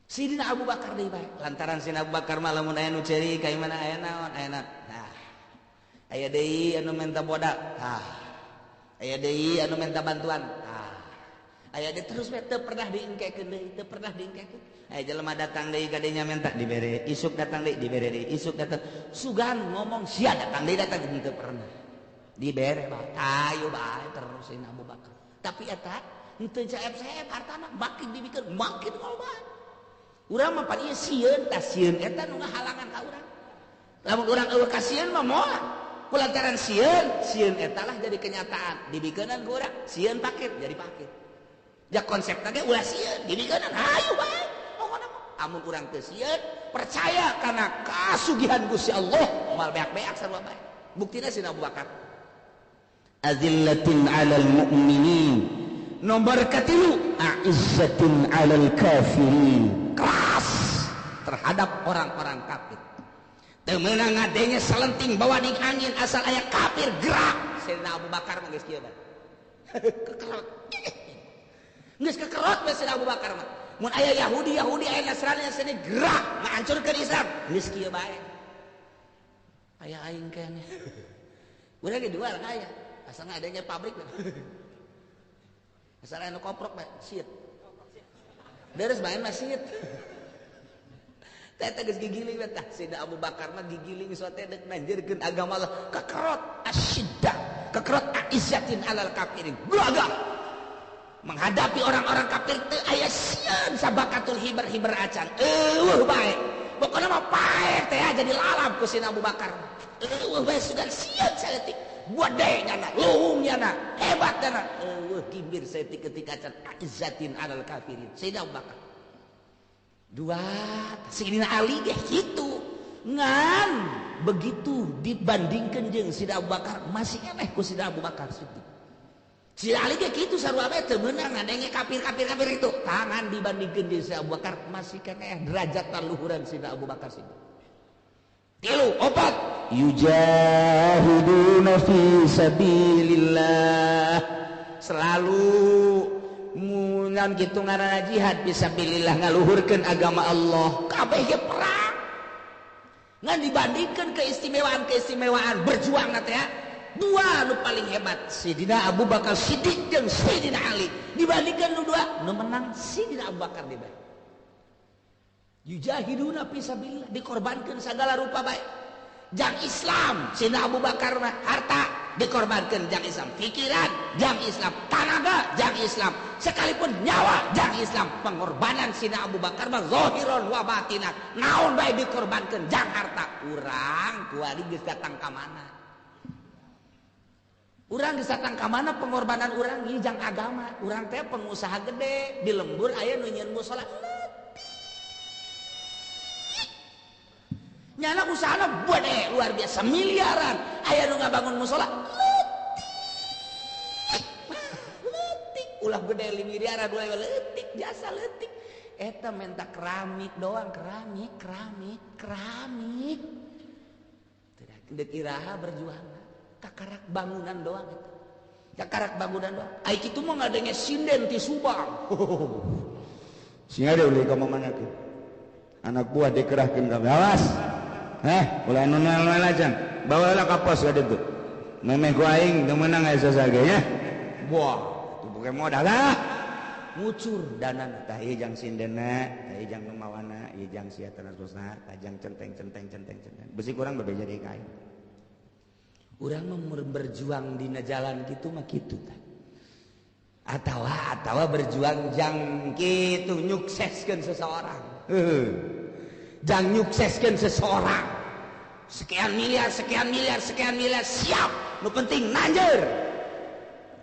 Sayyidina Abu Bakar deui bae. Lantaran Sayyidina Abu Bakar mah lamun aya nu ceuri ka imana aya naon aya naon. Nah, aya deui anu minta bodak. Tah. Aya deui anu minta bantuan. Tah. Aya deui terus we teu pernah diengkekeun deui, teu pernah diengkekeun. Aya jelema datang deui ka dinya minta dibere, isuk datang deui dibere deui, isuk datang. Sugan ngomong sia datang deui datang teu pernah. Dibere bae, tayu bae terus Sayyidina Abu Bakar. Tapi eta henteu caep-caep hartana makin dibikeun makin loba. Urang mah pan ieu sieun, tah sieun eta nu ngahalangan ka urang. Lamun urang eueuh kasieun mah moal. Kulantaran sieun, sieun eta lah jadi kenyataan. Dibikeunan ku urang, sieun pakir jadi pakir. Ja konsepna ge ulah sieun, dibikeunan hayu bae. Pokona mah amun urang teu sieun, percaya kana kasugihan Gusti Allah, moal beak-beak sarua bae. Buktina Sayyidina Abu Bakar. Azillatin 'alal mu'minin. Nomor katilu, a'izzatin 'alal kafirin. Keras terhadap orang-orang kafir. Teu meunang ngadenge selenting bawa ding angin asal aya kafir gerak. Sayyidina Abu Bakar mah geus kieu bae. Kekerot. Geus kekerot bae Sayyidina Abu Bakar mah. Mun aya Yahudi, Yahudi aya Nasrani Nasrani gerak ngahancurkeun Islam. Geus kieu bae. Aya aing keneh. Urang ge jual aya. Asal ngadenge pabrik. Asal anu koprok bae, sieut. Deres bae mah sieut. Teh geus gigiling teh Sayyidina Abu Bakar mah gigiling sote deuk nanjeurkeun agama Allah kekerot asyiddah kekerot aizzatin alal kafirin gagah menghadapi orang-orang kafir teu aya sieun sabakatul hiber-hiber acan eueuh bae pokona mah paeh teh jadi lalap ku Sayyidina Abu Bakar eueuh bae sugan sieun saeutik gede nyana luhung nyana hebat nyana eueuh gimbir saeutik ketika acan aizzatin alal kafirin Sayyidina Abu Bakar. Dua, Sayyidina Ali ge kitu. Ngan begitu dibandingkan jeung Sayyidina Abu Bakar masih aneh ku Sayyidina Abu Bakar Siddiq. Sayyidina Ali ge kitu sarua bae teu meunang ngadenge kafir-kafir-kafir itu. Tangan dibandingkeun jeung Sayyidina Abu Bakar masih keneh derajat kaluhuran Sayyidina Abu Bakar Siddiq. Tilu, opat, yujahiduna fi sabilillah. Selalu munan gitu ngaranna jihad fisabilillah ngaluhurkeun agama Allah kabeh ge perang ngan dibandingkeun keistimewaan-keistimewaan berjuang teh ya dua nu paling hebat Sayyidina Abu Bakar Siddiq jeung Sayyidina Ali dibandingkeun nu dua nu menang Sayyidina Abu Bakar deui bae yujahiduna fisabilillah dikorbankeun sagala rupa bae jang Islam Sayyidina Abu Bakar mah harta dikorbankan jang Islam, pikiran jang Islam, tanaga jang Islam, sekalipun nyawa jang Islam. Pengorbanan Sayyidina Abu Bakar mah zahiron wa batinan, naon bae dikorbankan jang harta. Urang kuari geus datang ka mana? Urang geus datang ka mana pengorbanan urang ieu jang agama. Urang teh pengusaha gede di lembur aya nu nyieun musala. Nyana usahana gede luar biasa miliaran aya nu ngabangun musala leutik leutik ulah gede miliaran ulah leutik jasa leutik eta menta keramik doang keramik keramik keramik tidak iraha berjuang kakarak bangunan doang eta kakarak bangunan doang ai kitu mah ngadenge sinden ti Subang. Sing ada ulih ka mana kieu anak buah dikerahkeun ka awas. Ulah nu noel acan. Bawalah ka pos ka ditu. Memeh ku aing teu meunang aya sasage nya. Wah, itu bukan modal lah. Ngucur danana tah ieu jang sindena, tah ieu jang nu mawana, ieu jang sia transposna, tah jang centeng centeng centeng centeng. Besi kurang bebeja deui ka aing. Urang mah berjuang dina jalan kitu mah kitu tah. Atawa berjuang jang kitu nyukseskeun seseorang. Jangan nyukseskan seseorang sekian miliar, sekian miliar, sekian miliar siap, nu penting nanjer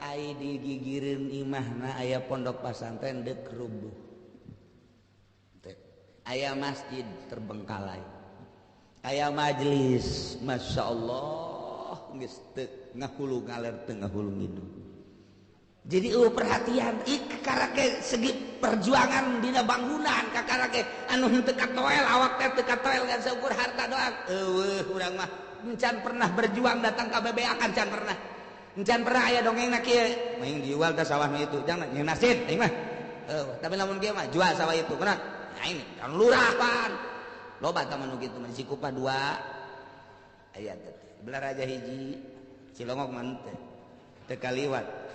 ai digigireun imahna aya pondok pasantren deuk rubuh aya masjid terbengkalai aya majelis Masya Allah geus teu ngahulu ngaler teu ngahulu ngidul. Jadi perhatian kakarake segi perjuangan dina bangunan kakarake anu henteu katoel awak teh teu katoel ngan saukur harta doang. Eueuh urang mah encan pernah berjuang datang ka bebeakan can pernah. Encan pernah aya dongengna kieu. Maing dijual teh sawah nu itu jangan nyeun nasid aing mah. Eueuh tapi lamun kieu mah jual sawah itu kana. Aing kan lurah pan. Loba tah mah nu kitu mah Cikupa 2. Aya teh. Balaraja hiji Cilongok mah teh. Teu kaliwat.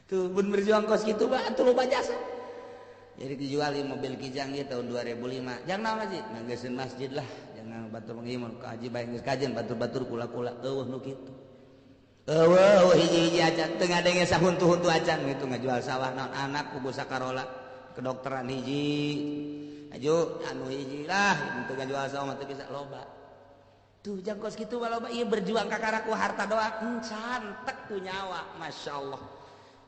Tuh pun berjuang kos gitu bah tuh loba jasa. Jadi dijual mobil Kijang ieu tahun 2005. Jangan naon masjid, nanggeseun masjid lah, jangan batur mengimun ka haji bae geus kajen batur-batur kula-kula eueuh nu kitu. Eueuh hiji-hiji acan teu ngadenge sahuntu-huntu acan gitu ngajual sawah naon anak kubu sakarola kedokteran hiji. Aju anu hiji lah teu ngajual sawah mah teu bisa loba. Tuh jang kos kitu walau ieu berjuang kakara ku harta doa cantek ku nyawa, Masya Allah.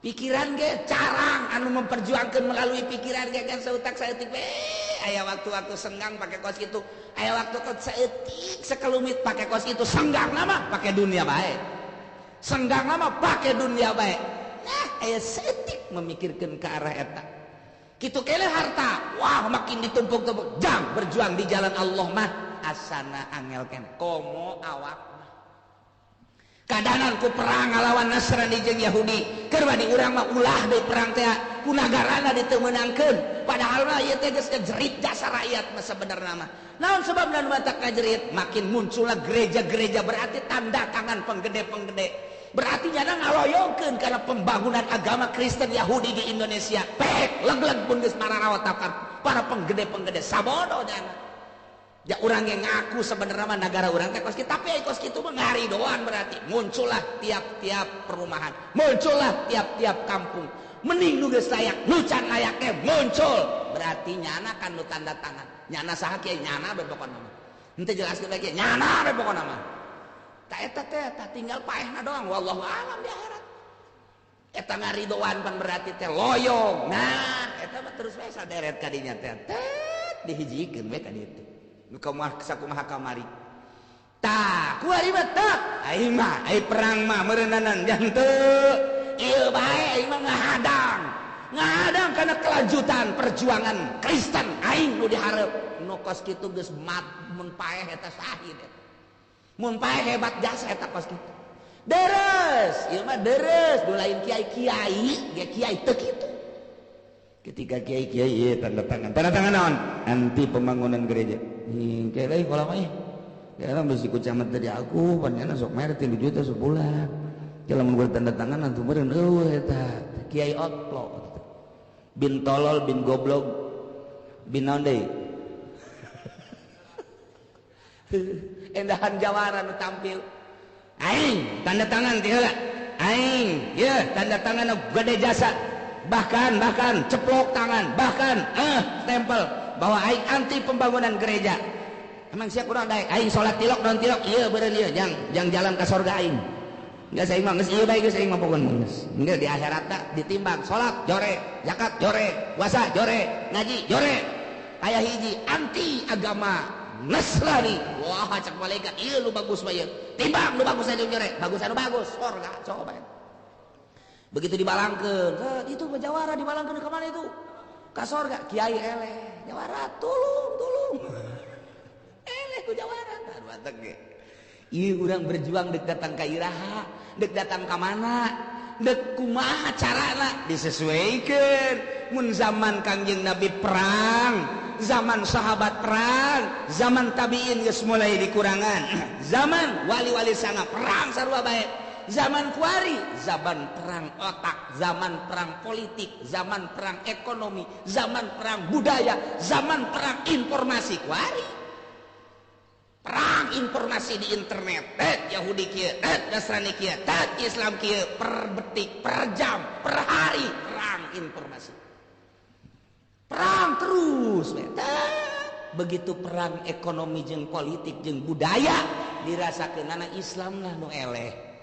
Pikiran ge carang anu memperjuangkan melalui pikiran ge kan seutak saeutik we aya waktu-waktu senggang pakai kos kitu, aya waktu saeutik sekelumit pakai kos kitu, senggang lama pakai dunia bae. Senggang lama pakai dunia bae. Nah, aya saeutik memikirkan ke arah eta. Kitu kele harta, wah makin ditumpuk-tumpuk, jang berjuang di jalan Allah mah asana angel keneh. Komo awak mah. Kadanan ku perang ngalawan Nasrani jeung Yahudi. Keur badi urang mah ulah deui perang teh ku nagarana diteu meunangkeun. Padahal mah ieu teh geus jerit jasa rakyat mah sebenarna mah. Naon sebabna nu matak ngajerit? Makin muncullah gereja-gereja berarti tanda tangan penggede-penggede. Berarti nyana ngaloyongkeun karena pembangunan agama Kristen Yahudi di Indonesia. Pek leg-leg pun geus mararawat para penggede-penggede sabodo nyana. Ya urang yang ngaku sebenarnya mah negara urang teh kos kitu, tapi kos kitu mah ngaridoan berarti. Muncullah tiap-tiap perumahan, muncullah tiap-tiap kampung. Mending nu geus layak, nu can layak teh muncul. Berarti nyana kan nu tanda tangan. Nyana saha kiai nyana be pokona mah. Henteu jelaskeun lagi nyana be pokona mah. Ta eta teh tah tinggal paehna doang wallahu alam di akhirat. Eta ngaridoan pan berarti teh loyong. Nah, eta mah terus we saderet ka dinya teh. Tet dihijikeun we ka ditu. Nu kumaha sakumaha kamari. Tah, kuari mah teh. Aing mah, ai perang mah meureunanan jang teu. Ieu bae aing mah ngahadang. Ngahadang kana kelanjutan perjuangan Kristen aing nu dihareup. Nu kos kitu geus mat mun paeh eta syahid eta. Mun paeh hebat jasa eta kos kitu. Deres, ieu mah deres, nu lain kiai-kiai, ge kiai teu kitu. Ketika kiai-kiai ieu tanda tangan. Tanda tangan naon? Anti pembangunan gereja. Kayak lain kalau mah ya orang mesti ikut camat dari aku, panjangnya sok mer 3 juta sebulan. Kalau mun tanda tangan antum meureun eueuh eta kiai otlo. Bin tolol, bin goblok, bin naon deui? Endahan jawara nu tampil. Aing tanda tangan ti heula. Aing ye tanda tangan gede jasa. Bahkan ceplok tangan, bahkan stempel bahwa aing anti pembangunan gereja. Emang siap kurang daek aing salat tilok non tilok ieu beureun ieu jang jalan ka sorga aing. Enggak saya mah geus ieu bae geus aing mah pokona geus. Enggeus di akhirat ditimbang salat jore, zakat jore, puasa jore, ngaji jore. Aya hiji anti agama Nasrani. Wah cak malaikat ieu lu bagus bae. Timbang lu bagus aja jore, bagus anu bagus sorga coba. Begitu dibalangkeun, itu jawara dibalangkeun ke mana itu? Ka sorga kiai eleh, jawara tulung tulung. Eleh ku jawara tah batek ge. Ieu urang berjuang dek datang ka iraha, dek datang ka mana, dek kumaha carana disesuaikeun. Mun zaman Kangjeng Nabi perang, zaman sahabat perang, zaman tabiin geus mulai dikurangan, zaman wali-wali sanga perang sarua bae. Zaman kuari, zaman perang otak, zaman perang politik, zaman perang ekonomi, zaman perang budaya, zaman perang informasi kuari. Perang informasi di internet, Yahudi kieu, Nasrani kieu, Islam kieu, per detik, per jam, per hari perang informasi. Perang terus, begitu perang ekonomi jeung politik jeung budaya dirasakeunana Islam lah nu eleh.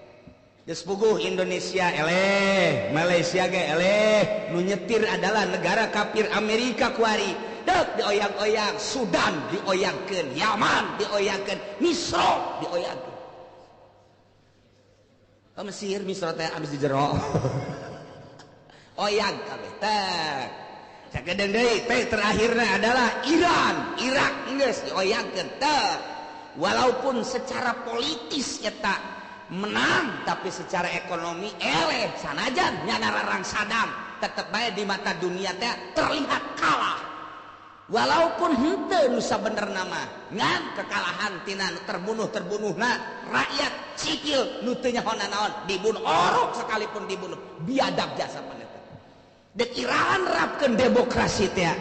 Geus puguh Indonesia eleh, Malaysia ge eleh, nu nyetir adalah negara kafir Amerika kuari. Dek dioyang-oyang, Sudan dioyangkeun, Yaman dioyangkeun, Misro dioyangkeun. Oh, Mesir, Misro teh abis di jero. Oyang kabeh teh. Sakedeung deui teh terakhirna adalah Iran, Irak geus dioyangkeun teh. Walaupun secara politis eta menang, tapi secara ekonomi eleh sanajan nyana rarang Saddam tetep bae di mata dunia teh terlihat kalah. Walaupun henteu nu sabenerna mah ngan kekalahan tina nu terbunuh-terbunuhna rakyat sipil nu teu nyaho nanaon dibunuh orok sekalipun dibunuh biadab jasa paneta. Dek Iran nerapkeun demokrasi teh,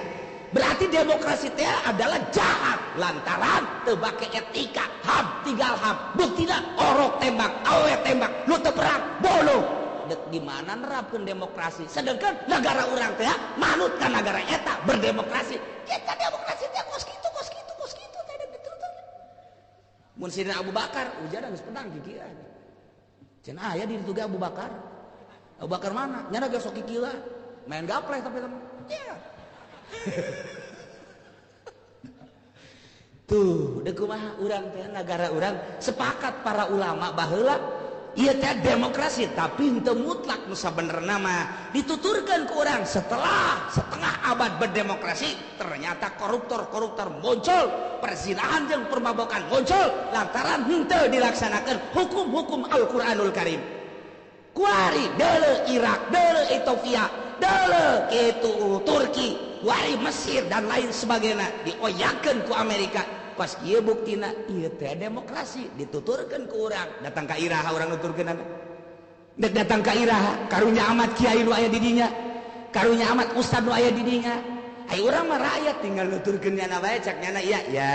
berarti demokrasi teh adalah jahat lantaran teu bake etika, HAM tinggal HAM, buktina orok tembak, awe tembak, nu teu perang bunuh. Dek di mana nerapkeun demokrasi sedangkan negara urang teh manut ka negara eta berdemokrasi. Kita demokrasi teh kos kitu kos kitu kos kitu teh dek dituturkeun. Mun Sayyidina Abu Bakar ujaran geus pedang kikieuan. Cenah aya di ditu ge Abu Bakar. Abu Bakar mana? Nyana ge sok kikieuan. Main gapleh tapi teman. Ya. Tuh, deuk kumaha urang teh nagara urang sepakat para ulama baheula ieu teh demokrasi tapi henteu mutlak nu sabenerna mah dituturkeun ku urang setelah setengah abad berdemokrasi ternyata koruptor-koruptor muncul, perzinahan jeung permabokan muncul lantaran henteu dilaksanakeun hukum-hukum Al-Qur'anul Karim. Kuari deuleu Irak, deuleu Ethiopia, deuleu kitu Turki, wari Mesir dan lain sebagainya dioyakeun ku Amerika. Pas ieu buktina ieu teh demokrasi dituturkeun ku urang. Datang ka iraha urang nuturkeunana? Dek datang ka iraha karunya amat kiai nu aya di dinya, karunya amat ustad nu aya di dinya. Ai urang mah rakyat tinggal nuturkeun nyana bae cak nyana iya ya,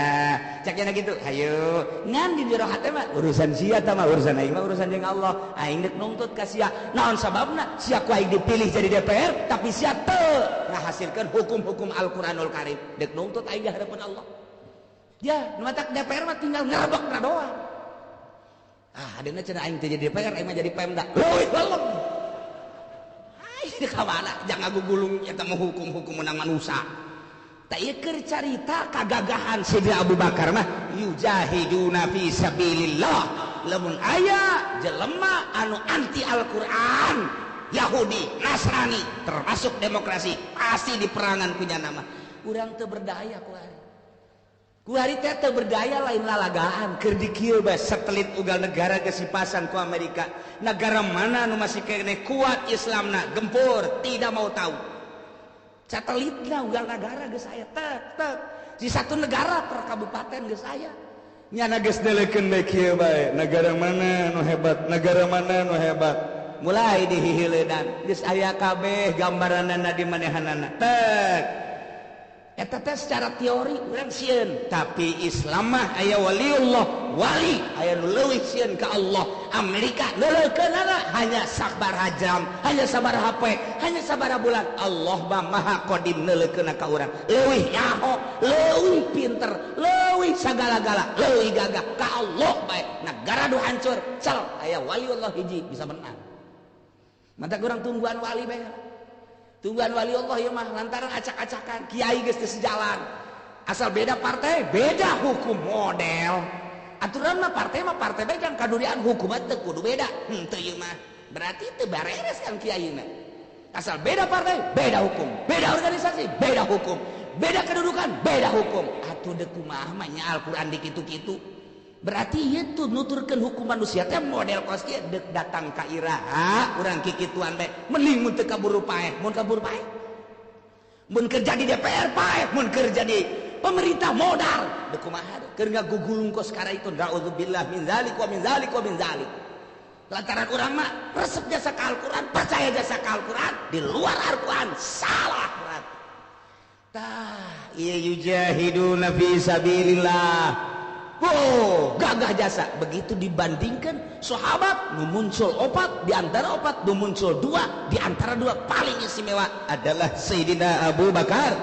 cak nyana kitu. Hayu ngan di jero hate mah urusan sia tah mah urusan aing mah urusan jeung Allah. Aing deuk nungtut ka sia. Naon sababna sia ku aing dipilih jadi DPR tapi sia teu ngahasilkeun hukum-hukum Al-Qur'anul Karim. Deuk nungtut aing di hadapan Allah. Ya, nu matak DPR mah tinggal ngerebek na doang. Ah, adeuna cenah aing teh jadi DPR, aing mah jadi Pemda. Leuwih belum. Ai ka mana? Jangan gugulung eta mah hukum-hukum menang manusia. Tah ieu keur carita kagagahan Sayyidina Abu Bakar mah yujahiduna fi sabilillah. Lamun aya jelema anu anti Al-Qur'an, Yahudi, Nasrani, termasuk demokrasi, pasti diperangan ku nyana mah. Urang teu berdaya ku ari. Kuari teh teu berdaya lain lalagaan keur dikieu bae satelit ugal negara gesipasan ku Amerika. Negara mana nu masih keneh kuat Islamna gempur tidak mau tahu. Satelitna ugal negara geus aya tek tek. Di satu negara per kabupaten geus aya. Nyana geus delekeun bae kieu bae negara mana nu hebat, negara mana nu hebat. Mulai dihihileunan geus aya kabeh gambaranana di manehanana. Tek. Eta teh secara teori urang sieun, tapi Islam mah aya waliullah, wali aya nu leuwih sieun ka Allah. Amerika leuleukeunnana hanya sabaraha jam, hanya sabaraha poe, hanya sabaraha bulan. Allah mah maha qadim neuleukeunna ka urang. Leuwih nyaho, leuwih pinter, leuwih sagala-gala, leuwih gagah ka Allah bae. Nagara nu hancur, cal aya waliullah hiji bisa menang. Mantak urang tungguan wali bae. Tungguan wali Allah ya mah lantaran acak-acakan kiai geus teu sejalan. Asal beda partai, beda hukum model. Aturan mah partai bae kan kadurian hukum mah teu kudu beda. Henteu ieu mah. Berarti teu bareres kan kiaina. Asal beda partai, beda hukum, beda organisasi, beda hukum, beda kedudukan, beda hukum. Atuh deuk kumaha mah nya Al-Qur'an dikitu-kitu. Berarti itu nuturkeun hukum manusia teh model kos kieu deuk datang ka iraha urang kikituan bae mending mun teu kaburu paeh, mun kaburu paeh. Mun kerja di DPR paeh, mun kerja di pemerintah modal. Deuk kumaha keur ngagugulung kos kara itu naudzubillah min zalik wa min zalik wa min zalik. Lantaran urang mah resep jasa ka Al-Qur'an, percaya jasa ka Al-Qur'an, di luar Al-Qur'an salah berarti. Tah, ieu yujahiduna fi sabilillah. Oh, gagah jasa. Begitu dibandingkan sahabat nu muncul opat, di antara opat nu muncul dua, di antara dua paling istimewa adalah Sayyidina Abu Bakar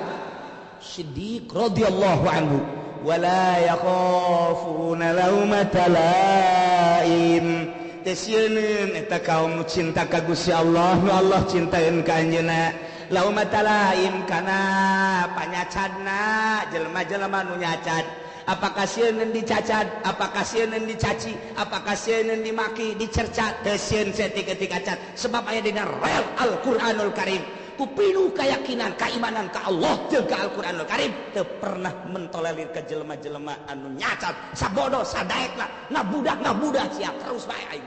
Siddiq radhiyallahu anhu. Wala yakhafuna laumata laim. Teu sieun eta kaum nu cinta ka Gusti Allah, nu Allah cintaeun ka anjeunna. Laumata laim kana panyacadna jelema-jelema nu nyacad. Apakah sieun dicacat, apakah sieun dicaci, apakah sieun dimaki, dicerca, teu sieun saeutik-eutik acat. Sebab aya dina rel Al-Qur'anul Karim. Ku pinuh keyakinan, keimanan ka Allah jeung ka Al-Qur'anul Karim, teu pernah mentolerir ka jelema-jelema anu nyacat, sabodo, sadaekna, ngabudak-ngabudak sia terus bae aing.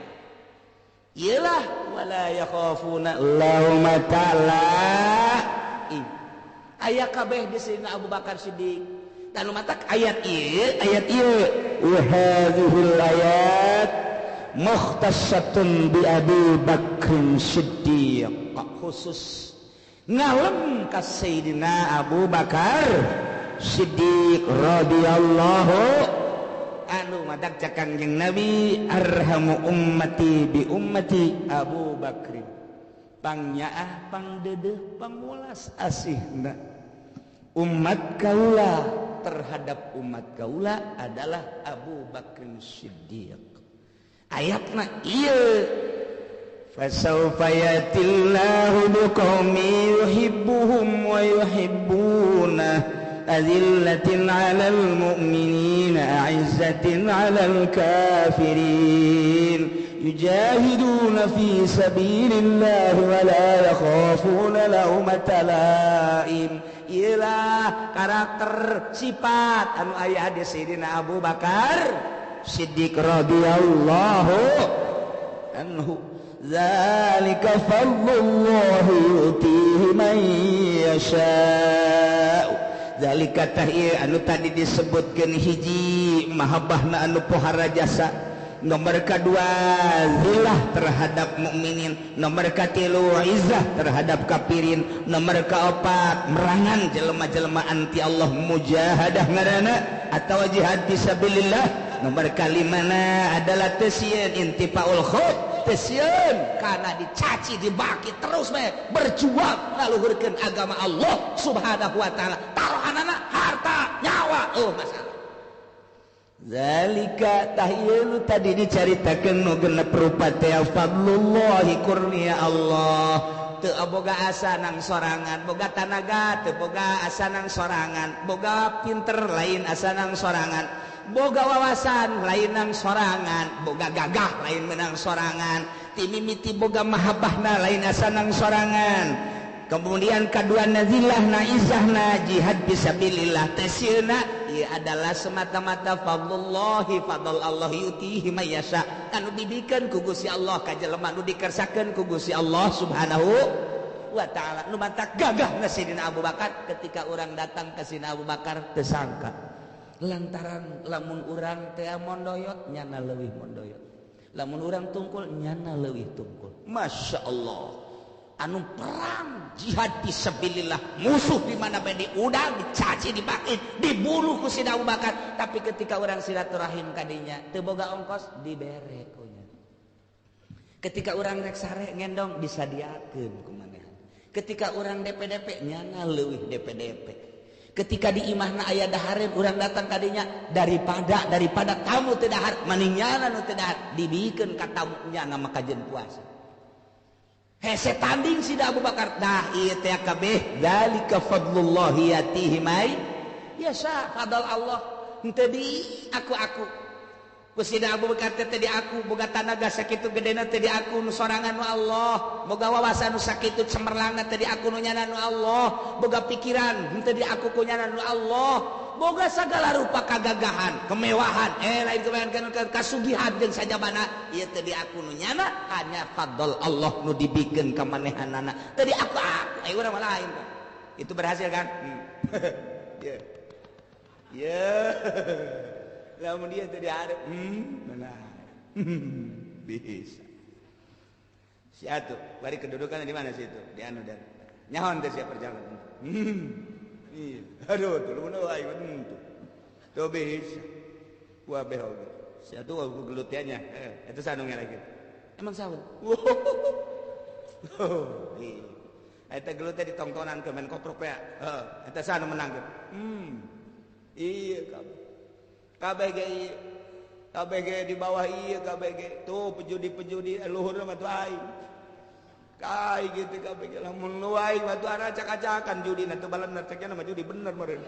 Iyalah wala yakhafuna laumata laim. Aya kabeh di Sayyidina Abu Bakar Siddiq. Dan matak ayat ieu, ayat ieu wa hadhil ayat mukhtasatun bi Abi Bakrin Siddiq, khusus ngalem ka Sayyidina Abu Bakar Siddiq radhiyallahu anu. Matak cak Kangjeng Nabi arhamu ummati bi ummati Abu Bakrin, pangnyaah pangdeudeuh pangwelas asihna umat kaula. terhadap umat kaula adalah Abu Bakar Siddiq. Ayatna ieu fasawfa yatillahu biqaumin yuhibbuhum wa yuhibbuna azillatin 'alal mu'minina 'izzatin 'alal kafirin yujahiduna fi sabilillahi wa la yakhafuna laumata laim. Iyalah karakter sifat anu aya di Sayyidina Abu Bakar Siddiq radhiyallahu anhu. Zalika fadlullahi yu'tihi man yasha'. Zalika tah ieu anu tadi disebutkeun hiji mahabbahna anu pohara jasa, nomor kedua zillah terhadap mukminin, nomor katilu izzah terhadap kafirin, nomor keopat merangan jelema-jelema anti Allah mujahadah ngaranna atawa jihad fisabilillah, nomor kalimana adalah teu sieun intifaul khuf, teu sieun kana dicaci dibaki terus bae berjuang ngaluhurkeun agama Allah Subhanahu wa taala, taruhanana harta nyawa oh masalah. Zalika tahyil tadi dicaritakeun nu genep rupa teh fadlullahi kurnia Allah. Teu boga asa nang sorangan, boga tanaga teu boga asa nang sorangan, boga pinter lain asa nang sorangan, boga wawasan lain nang sorangan, boga gagah lain menang sorangan, timimiti boga mahabbahna lain asa nang sorangan. Kemudian kedua nazilah na izahna jihad fisabilillah tasieuna ieu adalah semata-mata fadlullahi fadl Allah yutihi may yasha, anu dibikeun ku Gusti Allah ka jelema nu dikersakeun ku Gusti Allah Subhanahu wa taala. Nu matak gagahna Sayyidina Abu Bakar ketika urang datang ka Sayyidina Abu Bakar teu sangka lantaran lamun urang teh mondoyot nyana leuwih mondoyot, lamun urang tungkul nyana leuwih tungkul. Masya Allah, anu perang jihad fisabilillah musuh di mana bae diudang dicaci dibakit dibunuh ku Sayyidina Abu Bakar, tapi ketika orang silaturahim kadinya teu boga ongkos dibere ku nya. Ketika orang rek sare ngendong disadiakeun ku manehan. Ketika orang DPDP nyana leuwih DPDP. Ketika di imahna aya dahareun urang datang kadinya daripada tamu teu dahar mending nyana nu teu dahar dibikeun ka tamu nyana maka jeung puasa. Hese tanding Sida Abu Bakar dah ieu teh kabeh zalika fadlullahi yatihi may yasha, fadl Allah henteu di aku-aku ku Sida Abu Bakar teh di aku boga tanaga sakitu gedena teh di aku nu sorangan nu Allah, boga wawasan nu sakitu cemerlangna teh di aku nu nyana nu Allah, boga pikiran henteu di aku ku nyana nu Allah, boga sagala rupa kagagahan kemewahan lain kemewahan kasugihan jeung sajabana ieu teh di aku nu nyana hanya fadl Allah nu dibikeun ka manehanana teu di aku aku urang mah lain. Itu berhasil kan? Ye ye lamun dia teu diarep benar bisa si atuh bari kedudukan di mana sih itu di anu dan nyaon teh sia perjalanan. Iya, aduh, tulung aing tuh. Tuh bisa. Wah behog. Si atuh aku gelutnya. Eta sanu ngelek. Emang sahun. Oh, iya. Eta gelut teh ditongtonan ke main koprok ya. Heeh, eta sanu menang. Iya kabeh. Kabeh ge ieu. Kabeh ge di bawah ieu kabeh ge. Tuh pejudi-pejudi luhur mah tuh aing. Kai gitu kabeh ge lamun nu aing mah tuh acak-acakan judi na tuh balener cekna mah judi bener meureun.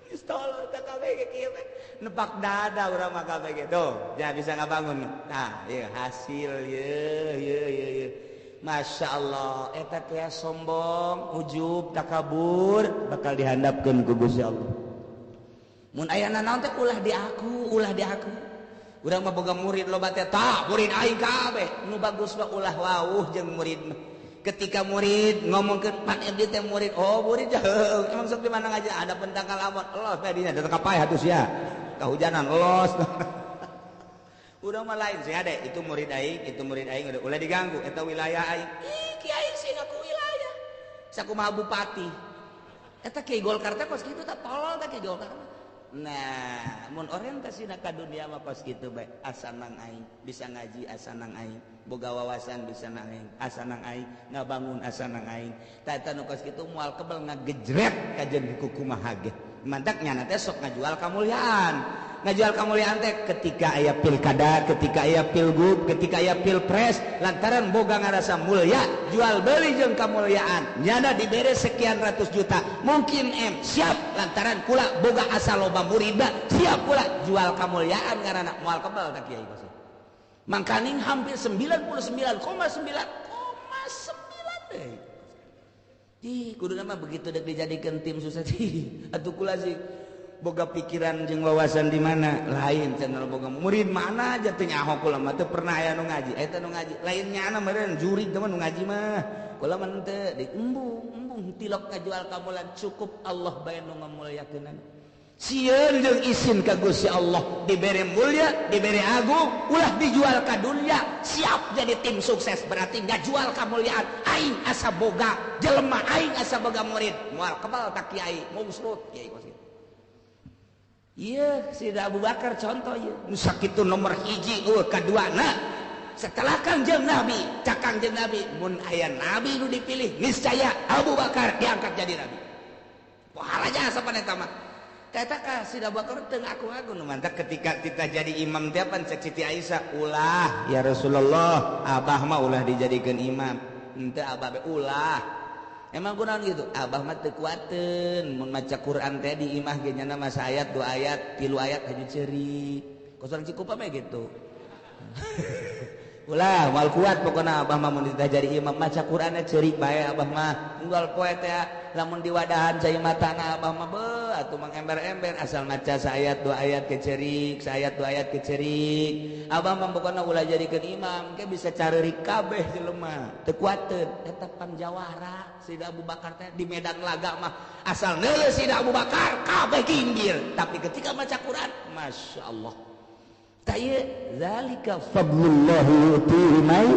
Geus tolol teh kabeh ge kieu nepak dada urang mah kabeh ge. Tuh, ja bisa ngabangun. Nah, ieu hasil ieu ieu ieu ieu. Masya Allah, eta teh sombong, ujub, takabur bakal dihandapkeun ku Gusti Allah. Mun aya nanaon teh ulah di aku, ulah di aku. Urang mah boga murid loba teh, tah murid aing kabeh. Nu bagus mah ulah wauh jeung murid mah. Ketika murid ngomongkeun pan abdi teh murid, oh murid jauh. Emang sok di mana ngaji ada pentangkal amot, los bae dina datang ka paeh atuh sia. Kahujanan los. Urang mah lain sih ade, itu murid aing, itu murid aing udah ulah diganggu, eta wilayah aing. Ih, kiai sih ngaku wilayah. Sakumaha bupati. Eta kiai Golkar teh kos kitu tah tolol teh kiai Golkar. Nah, mun orientasina ka dunia mah kos kitu bae, asa nang aing bisa ngaji, asa nang aing boga wawasan, bisa nang aing, asa nang aing ngabangun, asa nang aing. Tah eta nu kos kitu moal kebel ngagejret kajeun kukumaha ge. Mantak nyana teh sok ngajual kamulyaan. Ngajual kamulyaan teh ketika aya pilkada, ketika aya pilgub, ketika aya pilpres, lantaran boga ngarasa mulia, jual beli jeung kamulyaan. Nyana dibere sekian ratus juta, mungkin M siap lantaran kula boga asa loba murida, siap kula jual kamulyaan ngaranna moal kebal ka kiai kos. Mangkaning hampir 99,9,9 deh. Ih, kuduna mah begitu dek dijadikeun tim sukses. Atuh kula sih boga pikiran jeung wawasan di mana lain channel boga murid mana aja teu nyaho kula mah teu pernah aya nu ngaji eta nu ngaji lain nyana meureun jurig teh mah nu ngaji mah kula mah teu di embung tilok ngajual kamulan cukup Allah bae nu ngamulyakeunana sieun jeung isin ka Gusti Allah dibere mulia dibere agung ulah dijual ka dunia siap jadi tim sukses berarti ngajual kamuliaan aing asa boga jelema aing asa boga murid moal kebal tak kiai mungsrut kiai kos. Iya, Sayyidina Abu Bakar contoh ieu. Nu sakitu nomor hiji eueuh kaduana. Setelah Kangjeng Nabi, cak Kangjeng Nabi, mun aya nabi nu dipilih, niscaya Abu Bakar diangkat jadi nabi. Pohara jasa pan eta mah. Eta ka Sayyidina Abu Bakar teu ngaku-ngaku nu mantak ketika kita jadi imam teh pan cek Siti Aisyah, ulah ya Rasulullah, abah mah ulah dijadikeun imam. Henteu abah be ulah. Emang kunaon gitu? Abah mah teu kuateun mun maca Quran teh di imah ge nyana mah saayat, dua ayat, tilu ayat haju ceurik. Kos urang Cikupa mah gitu. Ulah moal kuat pokona abah mah mun ditah jadi imam maca Quranna ceurik bae abah mah. Unggal poe teh lamun diwadahan cai matana abah mah beuh atuh mang ember-ember asal maca saayat dua ayat ke ceurik, saayat dua ayat ke ceurik. Abah mah pokona ulah jadikeun imam ke bisa careurik kabeh jelema. Teu kuateun eta panjawara Sayyidina Abu Bakar teh di medan laga mah asal neuleuh Sayyidina Abu Bakar kabeh ginggir, tapi ketika maca Quran Masya Allah. Tah ieu zalika fadlullahi yu'tihi may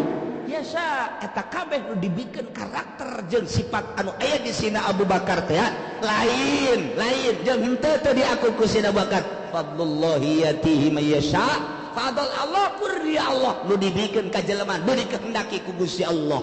yasha. Eta kabeh nu dibikeun karakter jeung sifat anu aya di Sayyidina Abu Bakar teh lain lain jeung henteu teu diaku ku Sayyidina Abu Bakar. Fadlullahi yatihi may yasha. Fadl Allah kurnia Allah nu dibikeun ka jelema nu dikehendaki ku Gusti Allah.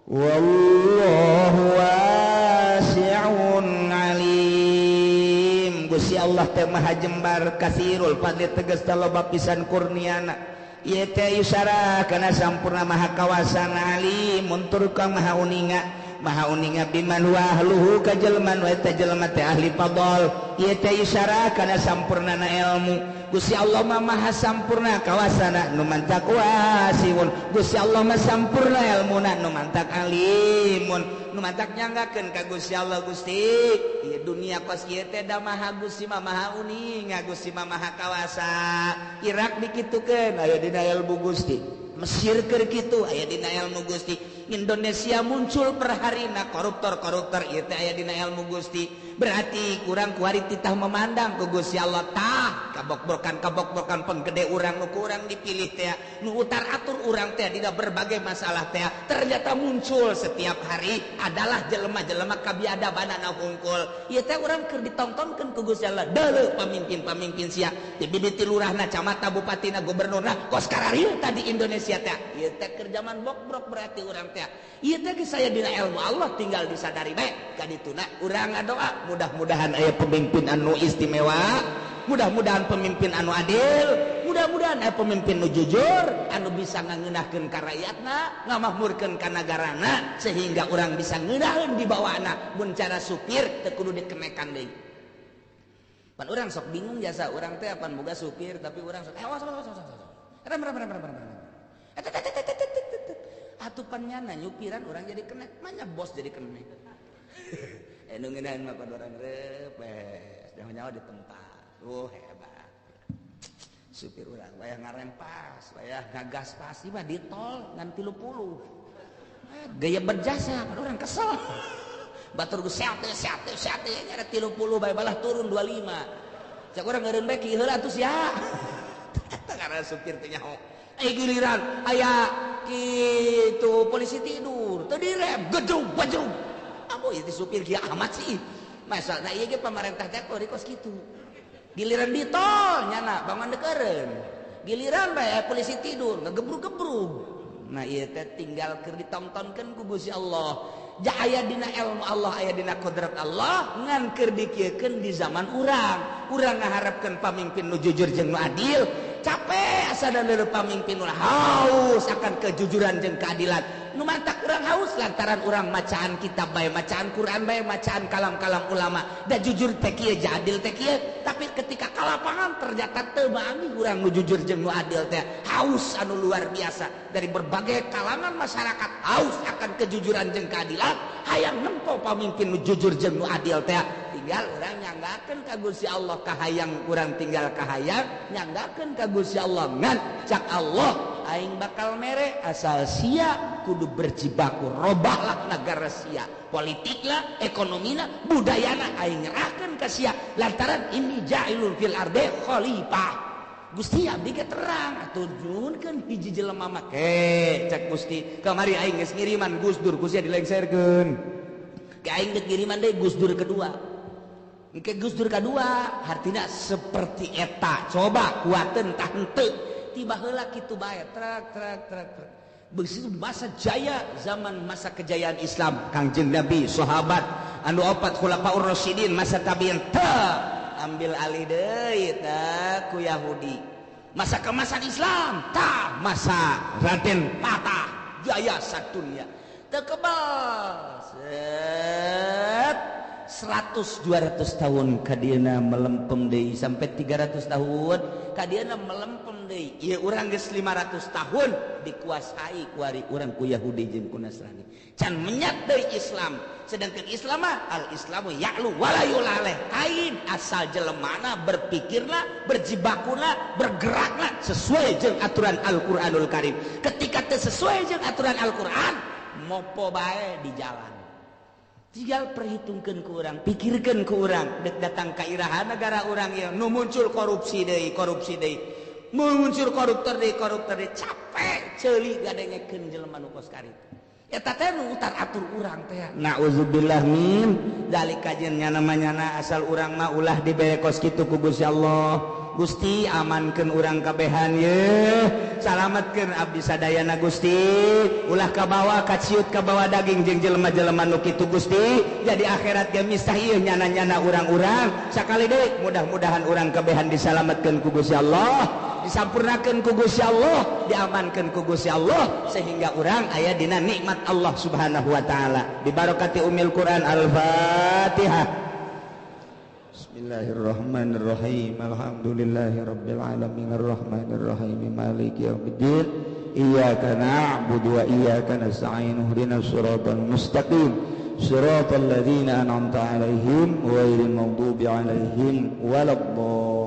Wallahu wasi'un alim. Gusti Allah teh maha jembar kasirul fadli tegas loba pisan kurniana. Ieu teh isara kana sampurna maha kawasana alim tur ka maha uninga. Maha uninga biman wa ahluhu ka jelema nu eta jelema teh ahli fadl. Ieu teh isara kana sampurnana ilmu. Gusti Allah mah maha sampurna kawasana nu mantak wasiun. Gusti Allah mah sampurna ilmuna nu mantak alimun. Nu mantak nyanggakeun ka Gusti Allah. Gusti ieu dunia kos ieu teh da maha Gusti mah maha uninga, Gusti mah maha kawasa. Irak dikitukeun aya dina ilmu Gusti. Mesir keur kitu aya dina ilmu Gusti. Indonesia muncul perharina koruptor-koruptor ieu teh aya dina ilmu Gusti. Berarti kurang kuari titah memandang ku Gusti Allah tah kabokbrokan penggede urang nu kurang dipilih teh nu utar atur urang teh dina berbagai masalah teh ternyata muncul setiap hari adalah jelema-jelema kabiadabanana hungkul. Ieu teh urang keur ditontonkeun ku Gusti Allah deuleu pamimpin-pamimpin sia ti bibiti lurahna, camatna, bupatina, gubernurna kos kararieu tadi Indonesia teh. Ieu teh keur zaman bokbrok berarti urang teh. Ieu teh geus aya dina ilmu Allah tinggal disadari bae ka dituna urang ngadoa mudah-mudahan aya pemimpin anu istimewa, mudah-mudahan pemimpin anu adil, mudah-mudahan aya pemimpin nu jujur anu bisa ngangeunahkeun ka rakyatna, ngamakmurkeun ka nagarana sehingga urang bisa ngeunaheun di bawana. Mun cara supir teu kudu dikenekan deui. Pan urang sok bingung jasa urang teh apan boga supir tapi urang sok awas awas awas awas. Rem rem rem rem rem. Atuh pan nyana nyupiran urang jadi kenek, manya bos jadi kenek. Nu ngeunaheun mah pada urang repes, nyawa di tempat. Oh hebat. Supir urang wayah ngarem pas, wayah ngagas pas, ieu mah di tol ngan 30. Gaya berjasa, pada urang kesel. Batur geus seate seate seate nyara 30 bae balah turun 25. Cak urang ngeureun bae ki heula atuh sia. Eta karena supir teh nyaho. Giliran aya kitu polisi tidur, teu direm, gedung bajrung. Abu itu supir kieu amat sih. Masa nah ieu ge pamarentah teh kos kitu. Giliran di tol nyana bangun dekeureun. Giliran bae polisi tidur ngegebrug-gebrug. Nah ieu teh tinggal keur ditontonkeun ku Gusti Allah. Ja aya dina ilmu Allah, aya dina kodrat Allah, ngan keur dikieukeun di zaman urang. Urang ngaharepkeun pamimpin nu jujur jeung nu adil. Capek asa da pamimpin nu haus akan kejujuran jeung keadilan. Nu mantak urang haus lantaran urang macaan kitab bae, macaan Quran bae, macaan kalam-kalam ulama. Da jujur teh kieu, adil teh kieu, tapi ketika ka lapangan ternyata teu baami urang nu jujur jeung nu adil teh. Haus anu luar biasa dari berbagai kalangan masyarakat haus akan kejujuran jeung keadilan, hayang nempo pamimpin nu jujur jeung nu adil teh. Tinggal urang nyanggakeun ka Gusti Allah kahayang urang tinggal kahayang nyanggakeun ka Gusti Allah ngan cak Allah aing bakal mere asal sia kudu berjibaku robahlah negara sia politiklah ekonomina budayana aing nyerahkeun ka sia lantaran ini ja'ilun fil ardi khalifah. Gusti abdi ge terang atuh nyuhunkeun hiji jelema mah ke cak Gusti kamari aing geus ngiriman Gus Dur ku sia dilengserkeun ke aing geus ngiriman deui Gus Dur kedua. Engke Gus Dur kedua hartina seperti eta coba kuateun tah henteu tiba heula kitu bae trak trak trak trak. Begitu masa jaya zaman masa kejayaan Islam Kangjeng Nabi sahabat anu opat khulafaur rasyidin masa tabi'in teu ambil alih deui tah ku Yahudi. Masa kemasan Islam tah masa Raden Patah jaya satunya teu kebal set 100-200 tahun kadieuna melempem deui sampai 300 tahun kadieuna melempem deui. Ieu urang geus 500 tahun dikuasai kuari urang ku Yahudi jeung ku Nasrani. Can menyat deui Islam. Sedangkan Islam mah al-Islamu ya'lu wala yulaleh. Ain asal jelemana berpikirna, berjibakuna, bergerakna sesuai jeung aturan Al-Qur'anul Karim. Ketika teu sesuai jeung aturan Al-Qur'an, mopo bae di jalan. Tinggal perhitungkan ke orang, pikirkan ke orang, dek datang ke iraha negara orang yang nu muncul korupsi deui, korupsi deui, muncul koruptor deui, koruptor deui, capek ceuli gadengekeun jelema nu kos karitu. Eta teh nu utar atur urang teh. Nauzubillah min dzalika jeung nyana manyana asal urang mah ulah dibere kos kitu ku Gusti Allah. Gusti amankeun urang kabehan ye, salametkeun abdi sadayana Gusti, ulah kabawa kaciut kabawa daging jeung jelema-jelema nu kitu Gusti. Jadi akhirat ge misah ieu nyana-nyana urang-urang sakali deui mudah-mudahan urang kabehan disalametkeun ku Gusti Allah, disampurnakeun ku Gusti Allah, diamankeun ku Gusti Allah sehingga urang aya dina nikmat Allah Subhanahu wa taala. Bibarakati umil Quran. Al-Fatihah. Bismillahirrahmanirrahim. Alhamdulillahirabbil alamin arrahmanirrahim maliki yaumiddin. Iyyaka na'budu wa iyyaka nasta'in ihdinas siratal mustaqim siratal ladzina an'amta 'alaihim ghairil maghdubi 'alaihim waladdallin.